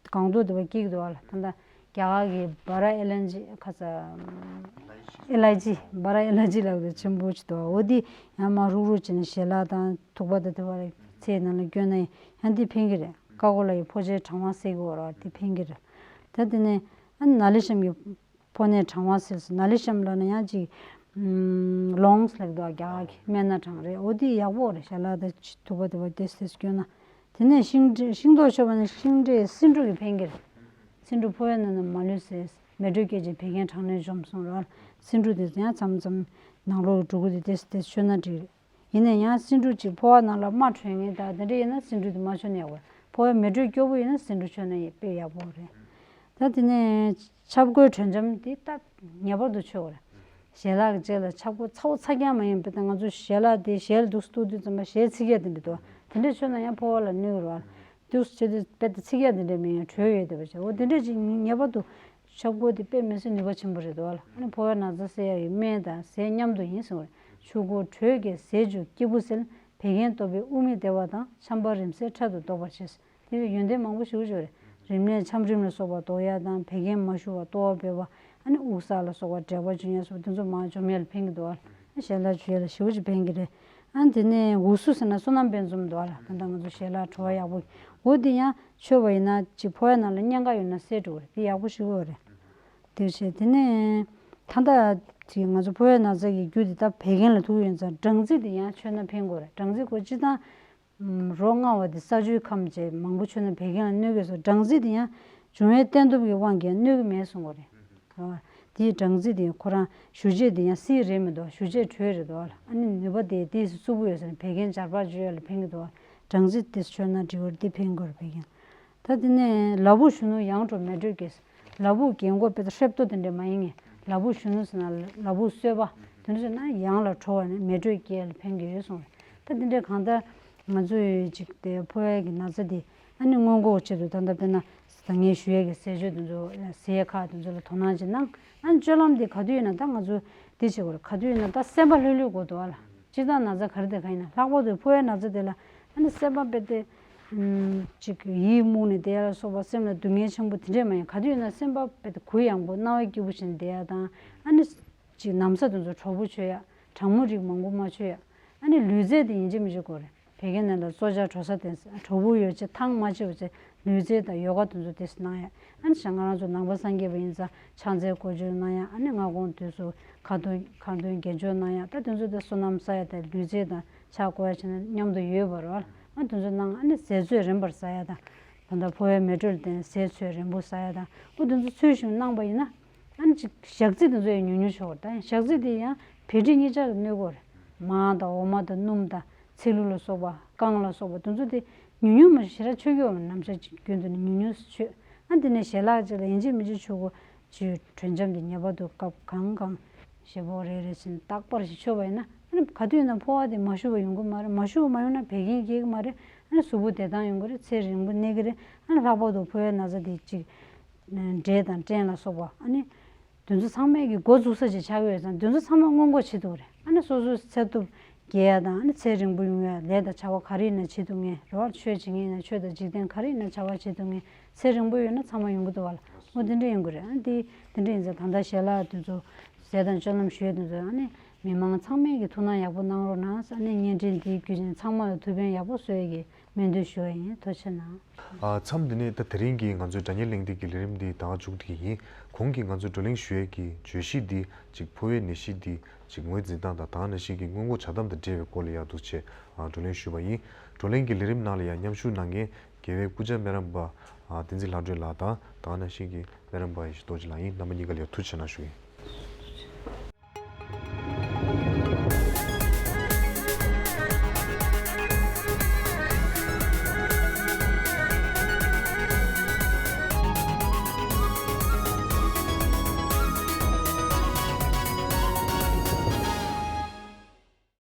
སྒང་ཏོག་དེ་བ་སྐྱེ་གི་འདུག་ལ། ད་ལྟ་རྒྱ་གར་གྱི་བ་ར་ཨེ་ལར་ཇི་ཁ་ས་ཨེ་ལར་ཇི་བ་ར་ཨེ་ལར་ཇི་ལབ་དེ་ཆེན་པོ་ཅིག་འདུག་འོ་དེ་ཡང་མ་རུག་རུག་བྱས་ནས་ཞལ་ལག་དང་ཐུག་པ་དང་དེ་བ་ར་ཚེའི་ནང་ལ་སྐྱོན་ན་ཡང་དེ་ཕན་གི་རེད། ཀ་ཀོ་ལ་ཡི་ཕོ་རྗེས་གྲང་བ་སེལ་གི་འོ་ར་དེ་ཕན་གི་རེད། ད་དེ་ནས་ཨ་ནཱ་ལེ་ཤམ་གྱི་ཕོ་ནད་གྲང་བ་སེལ་སོང་། ནཱ་ལེ་ཤམ་ལབ་ན་ཡང་ཅིག་ལོངས་ལབ་འདུག་རྒྱ་གར་གྱི་སྨན་སྣ་གྲངས་རེད། འོ་དེ་ཡག་པོ་རེད། ཞལ་ལག་དང་ཐུག་པ་དེ་བ་ཏེས་ཏེས་སྐྱོན་ན། དེ་ནས་ཤིང་འབྲས་ཤིང་ཏོག་མཆོད་པ་ནི་ཤིང་འབྲས་སེ་འབྲུ་གི་ཕན་གྱི་རེད། སེ་འབྲུ་ཕོ་བའི་ནང་ན་མ་ལུས་སེལ། མེ་དྲོད་སྐྱེད་ཅིང་བད་ཀན་གྲང་ནད་འཇོམས་གསུངས་རོགས། སེ་འབྲུ་དེ་ཡང་མཚམས་མཚམས་ནང་ལོགས་གི་གྲུ་གུ་དེ་ཏེས་ཏེས་མཆོད་ན་འགྲིག་རེད། ཡིན་ན་ཡང་སེ་འབྲུ་གཅིག་ཕོ་བ་ནང་ལ་རྨ་དྲོས་ངེས་དང་དེ་འདྲ་ཡིན་ན་སེ་འབྲུ་དེ་མ་མཆོད་ན་ཡག་པོ་རེད། ཕོ་བའི་མེ་དྲོད་སྐྱོ་པོ་ཡིན་ན་སེ་འབྲུ་མཆོད་ན་ཡང་དཔེ་ཡག་པོ་རེད། ད་དེ་ནས་ཆབ་ཀོའི་དྲོད་འཇམ་དེ་ད་ངེས་པར་དུ་མཆོད་དགོས་རེད། ཞལ་ལག་གི་རྗེས་ལ་ཆབ་ཀོ་ཚ་བོ་ཚ་རྐྱང་མ་ཡིན་པ་དང་ང་ཚོ་ཞལ་ལག་དེ་ཞལ་འདུག་སྟུག་དུས་ཙམ་པ་ཞལ་ཚིག་ཡ་དེ་འདྲ་འདུག་དེ་འདྲ་མཆོད་ན་ཡང་ཕོ་བ་ལ་གནོད་ཀྱི་རེད། འདུག་བྱེད་དུས་དཔེ་དེ་ཚིག་ཡ་དེ་འདྲ་མི་ཡོང་དྲོད་ཡོད་དེ་བ་བྱས་འོ་དེ་འདྲ་ཅིག་ངེས་པར་དུ། ཆབ་ཀོ་དེ་དཔེ་མི་སྲིད་ནུས་པ་ཆེན་པོ་རེད་འདུག་ལ། ཨ་ནི་ཕོ་བའི་ན་ཚ་སེལ་ཡག་གི་སྨན་དང་ཟས་མཉམ་དུ་ཡིན་ཟེར་བ་རེད། ཆུ་ཁོལ་དྲོད་ཀྱིས་ཟས་བཅུད་སྐྱིད་པོ་སེལ། བད་ཀན་སྟོབས་པའི་དབུགས་མི་བདེ་བ་དང་ཆམ་པ་རིམས་སེལ་འཕྲལ་དུ་ཟློག་པར་བྱེད། དེ་བས་ཡོན་ཏན་མང་པོ་ཞེ་པོ་ཅིག་ཡོད་རེད། རིམས་ནད་ཆམ་རིམས་ལ་སོགས་པ་ཟློག་ཡག་དང་བད་ཀན་མ་ཞུ་བར་ལྟོ་བ་སྦས་པ། ཨ་ནི་དབུགས་བསགས་ལ་སོགས་པ་འབྲས་བུ་འབྱུང་ཡག་སོགས་དེ་ཚོ་མར་འཇོམས་ཡག་ལ་ཕན་གྱི་འདུག་ལ། ཨ་ཞལ་ལག་འཇུ་ཡག་ལ་ཞེ་པོ་ཅིག་ཕན་གྱི་རེད། ཨ་ནི་དེ་ནས་འུ་སུ་ཟེར་ན་བསོད་ནམས་དཔལ་འཛོམས་འདུག་ལ། ད་ལྟ་ང་ཚོ་ཞལ་ལག་བྲོ་བ་ཡག་པོ། འོ་དེ་ཡང་མཆོད་པ་ཡིན་ན་ཅིག་ཕོ་བའི་ནང་ལ་གཉན་ཁ་ཡོད་ན་སེལ་འགྲོ་གི་རེད། དེ་ཡག་པོ་ཞིག་ཡོད་རེད། དེ་བྱས་དེ་ནས་ད་ལྟ་དེ་ང་ཚོ་ཕོ་བའི་ན་ཚ་གི་རྒྱུ་དེ་ད་བད་ཀན་ལ་ཐུག་ཡོད་ཙང་སྦྲང་རྩི་དེ་ཡང་མཆོད་ན་ཕན་གྱི་རེད། སྦྲང་རྩི་ཁོ་སྤྱིར་བཏང་རོ་མངར་བ་དེ་ས་ཆུའི་ཁམས་བཅས་མང་པོ་མཆོད་ན་བད་ཀན་ལ་གནོད་ཀྱི་སོ། སྦྲང་རྩི་དེ་ཡང་འབྱུང་བའི་གཏན་སྟོབས་ཀྱི་དབང་གིས་གནོད་ཀྱི་མེད་གསུང་གི་རེད། དེའི་སྦྲང་རྩི་དེ་ཁོ་རང་བཞུ་རྗེས་དེ་ཡང་བསིལ་རེད་མི་འདུག་བཞུ་རྗེས་དྲོད་རེད་འདུག་ཨ་ནི་ནུས་པ་དེ་དེས་སུ་རྩུབ་པོ་ཡོད་ཟེར་ནས་བད་ཀན་འབྱར་བག་བཅོས་ཡ་ལ་ཕན་གྱི་འདུག་སྦྲང་རྩི་དེ་མཆོད་ན་འགྲིག་གི་རེད། དེ་ཕན་གྱི་རེད་བད་ཀན། ད་དེ་ནས་ལ་ཕུག་གཞོན་ནུ་ཡང་དྲོ་མེ་དྲོད་སྐྱེད། ལ་ཕུག་རྒན་གོག་དཔེ་ད་ཧྲེབ་ཏོ་དེ་འདྲ་མ་ཡིན་ངེས། ལ་ཕུག་གཞོན་ནུ་ཟེར་ན་ལ་ཕུག་གསོས་པ་དེ་འདྲ་ཟེར་ན་ཡང་ལ་དྲོ་བ་ནས་མེ་དྲོད་སྐྱེད་ཡ་ལ་ཕན་གྱི་ཡོད་གསུངས་རེད། ད་དེ་འདྲའི་གང་ལྟར་ང་ཚོས་ཅིག་དེ་ཕོ་བའི་གི་ན་ཚ་དེ་ཨ་ནི་སྔོན་འགོག་ཆེད་དུ་ད་ལྟ་དཔེར་ན་ད་ངས་ཞུ་ཡས་ཀྱི་ཟས་སྤྱོད་དེ་ཚོ་ཟས་ཁག་དེ་ཚོ་ལ་དོ་སྣང་ཅིག་གནང་། ཨ་ནི་སྤྱོད་ལམ་དེ་ག་དུས་ཡིན་ན་ད་ང་ཚོ་འདི་བྱེད་དགོས་རེད། ག་དུས་ཡིན་ན་ད་སེམས་པ་ལྷོད་ལྷོད་དགོས་འདུག་ཨ་ལ། སྤྱིར་བཏང་ན་ཚ་ག་རེ་དེ་ག་ཡིན་ན་ལྷག་པར་དུ་ཕོ་བའི་ན་ཚ་དེ་ལ་ཨ་ནི་སེམས་པ་དཔེ་དེ་ཅིག་ཡིད་མུག་ནས་བསྡད་ཡ་ལ་སོགས་པ་སེམས་ལ་སྡུག་བསྔལ་ཆེན་པོ་དེ་འདྲས་མ་ཡིན། ག་དུས་ཡིན་ན་སེམས་པ་དཔེ་དེ་གུ་ཡངས་པོ་སྣང་བ་སྐྱིད་པོ་བྱས་ནས་བསྡད་ཡ་དང་ཨ་ནི་ཅིག་ན་བཟའ་དེ་ཚོ་དྲོ་པོ་མཆོད་ཡ། གྲང་མོ་རིགས་མང་པོ་མ་མཆོད་ཡ། ཨ་ནི་ལུས་རྩལ་དེ་ཡིན་གཅིག་མིན་གཅིག་དགོས་རེད། བད་ཀན་ནང་ལ་གཙོ་ཆེ་དྲོ་ས་དེ་དྲོ་པོ་ཡོད་ཅེ་ཐང་མ་ཆེ་བ་ཅེ་ལུས་རྩལ་དང་ཡོ་ག་དེ་ཚོ་དེ་གནང་ཡ། ཨ་ནི་ང་རང་ཚོ་ནང་པ་སངས་རྒྱས་པ་ཡིན་ཙང་ཕྱག་འཚལ་སྐོར་སྦྱོར་གནང་ཡ། ཨ་ནི་སྔ་དགོང་དུས་སུ་ཁ་འདོན་ཁ་འདོན་དགེ་སྦྱོར་གནང་ཡ། ད་དེ་ཚོ་དེ་བསོད་ནམས་བསགས་ཡ་དང་ལུས་རྩལ་དང་ཕྱག་བསྐོར་ཡ་བྱས་ན་མཉམ་དུ་ཡོད་པ་རེད་བ། ཨ་དེ་ཚོ་གནང་། ཨ་ནི་ཟས་ཚོད་རན་པར་ཟ་ཡ་དང་། ད་ལྟ་ཕོ་བའི་མེ་དྲོད་ལྡན་ཟས་ཚོད་རན་པོ་ཟ་ཡ་དང་། ཨོ་དེ་ཚོ་ཚུལ་བཞིན་གནང་པ་ཡིན་ན། ཨ་ནི་ཅིག་ཞག་རྩི་དེ་ཚོ་ཡང་ཉུང་ཉུང་ཆོག་ད་ཡང་ཞག་རྩི་དེ་ཡང་བད་མཁྲིས་གཉིས་ཆར་གནོད་གོ་རེད། མར་དང་འོ་མ་དང་སྣུམ་དང་ ཚེ་ལུ་ལ་སོགས་པ་རྐང་ལ་སོགས་པ་དེ་ཚོ་དེ་ཉུང་ཉུང་མ་ཞེ་དྲག་མཆོད་ཀྱི་ཡོད་མ་རེད། ནམ་ཞག་རྒྱུན་དུ་ནི་ཉུང་ཉུང་མཆོད། ཨ་དེ་ནས་ཞལ་ལག་ཅིག་ལ་ཡིན་གཅིག་མིན་གཅིག་མཆོད་དགོས། ཅིག་དྲོད་འཇམ་དེ་ཉེས་པ་འདུག་སྐབས་གང་གང་ཞེ་པོ་རེ་རེ་བཞིན་རྟག་པར་ཞིག་མཆོད་པ་ཡིན་ན། ཨ་ནི་ག་དུས་ཡིན་ན་ཕོ་བ་དེ་མ་ཞུ་བ་ཡོང་གི་མ་རེད། མ་ཞུ་བ་མ་ཡོང་ན་བད་ཀན་སྐྱེ་གི་མ་རེད། ཨ་ནི་གཟུགས་པོ་བདེ་ཐང་ཡོང་གི་རེད། ཚེ་རིང་པོ་གནས་ཀྱི་རེད། ཨ་ནི་ལྷག་པར་དུ་ཕོ་བའི་ན་ཚ་དེ་ཅིག་འབྲས་དང་སྐྲན་ལ་སོགས་པ། ཨ་ནི་དེ་ཚོ་ཚང་མས་ཀྱི་འགོ་འཛུགས་ས་ཅིག་ཆགས་ཀྱི་ཡོད་ཙང་། དེ་ཚོ་ཚང་མ་སྔོན་འགོག་བྱེད་ཐུབ་རེད། ཨ་ནི་སོ་སོའི་ཚེ་སྟོབས་རྒྱས་ཡ་དང་། ཨ་ནི་ཚེ་རིང་པོ་ཡོང་ཡ་ལས་དང་བྱ་བ་ག་རེ་ཡིན་ན་བྱེད་ཐུབ་མཁན་རེད་བ། ཆོས་བྱེད་མཁན་ཡིན་ན་ཆོས་དང་འཇིག་རྟེན་ག་རེ་ཡིན་ན་བྱ་བ་བྱེད་ཐུབ་མཁན། ཚེ་རིང་པོ་ཡོད་ན་ཚང་མ་ཡོང་གི་འདུག་བ་ལ། འོ་དེ་འདྲ་ཡིན་དགོས་རེད། ཨ་དེ་དེ་འདྲ་ཡིན་ཙང་ད་ལྟ་ཞལ་ལག་དེ་ཚོ་ཟས་དང་སྤྱོད་ལམ་ཞུ་ཡ་དེ་ཚོ། ཨ་ནི་མི་མང་ཚང་མས་ཀྱི་ཐུགས་སྣང་ཡག་པོ་གནང་རོགས་གནང་། ཨ་ནི་བརྙན་འཕྲིན་འདིའི་བརྒྱུད་བྱས་ཚང་མ་ལ་ཐུགས་ཕན་ཡག་པོ་གསོས་ཡ་གི་སྨོན་འདུན་ཞུ་བ་ཡིན། ཐུགས་རྗེ་ཆེ་གནང་། ཨ། མཚམས་འདི་ནས་ད་དེ་རིང་གི་ང་ཚོའི་དྲ་བརྙན་གླེང་སྟེགས་ཀྱི་ལས་རིམ་འདི་ད་ག་མཇུག་བསྡུ་གི་ཡིན། གོང་གི་ང་ཚོས་བགྲོ་གླེང་ཞུ་ཡས་ཀྱི་བརྗོད་གཞི་འདི་ཅིག་ཕོ་བའི་ནད་གཞི་འདི་ཅིག་ངོས་འཛིན་སྟངས་དང་། ད་ག་ནང་བཞིན་གྱི་སྔོན་འགོག་བྱ་སྟངས་དང་འབྲེལ་བའི་སྐོར་ལ་ཡག་འདུག་ཅེས་ཨ་བགྲོ་གླེང་ཞུས་པ་ཡིན། བགྲོ་གླེང་གི་ལས་རིམ་ནང་ལ་ཡང་མཉམ་ཞུགས་གནང་མཁན་རྒྱལ་བའི་སྐུ་བཅར་སྨན་རམས་པ་ཨ་བསྟན་འཛིན་ལྷ་སྒྲོལ་ལགས་དང་། ད་ག་ནང་བཞིན་གྱི་སྨན་རམས་པ་ཡེ་ཤེས་རྡོ་རྗེ་ལགས་ཡིན། རྣམ་པ་གཉིས་ཀ་ལ་ཡང་ཐུགས་རྗེ་ཆེ་གནང་ཞུ་ཡིན།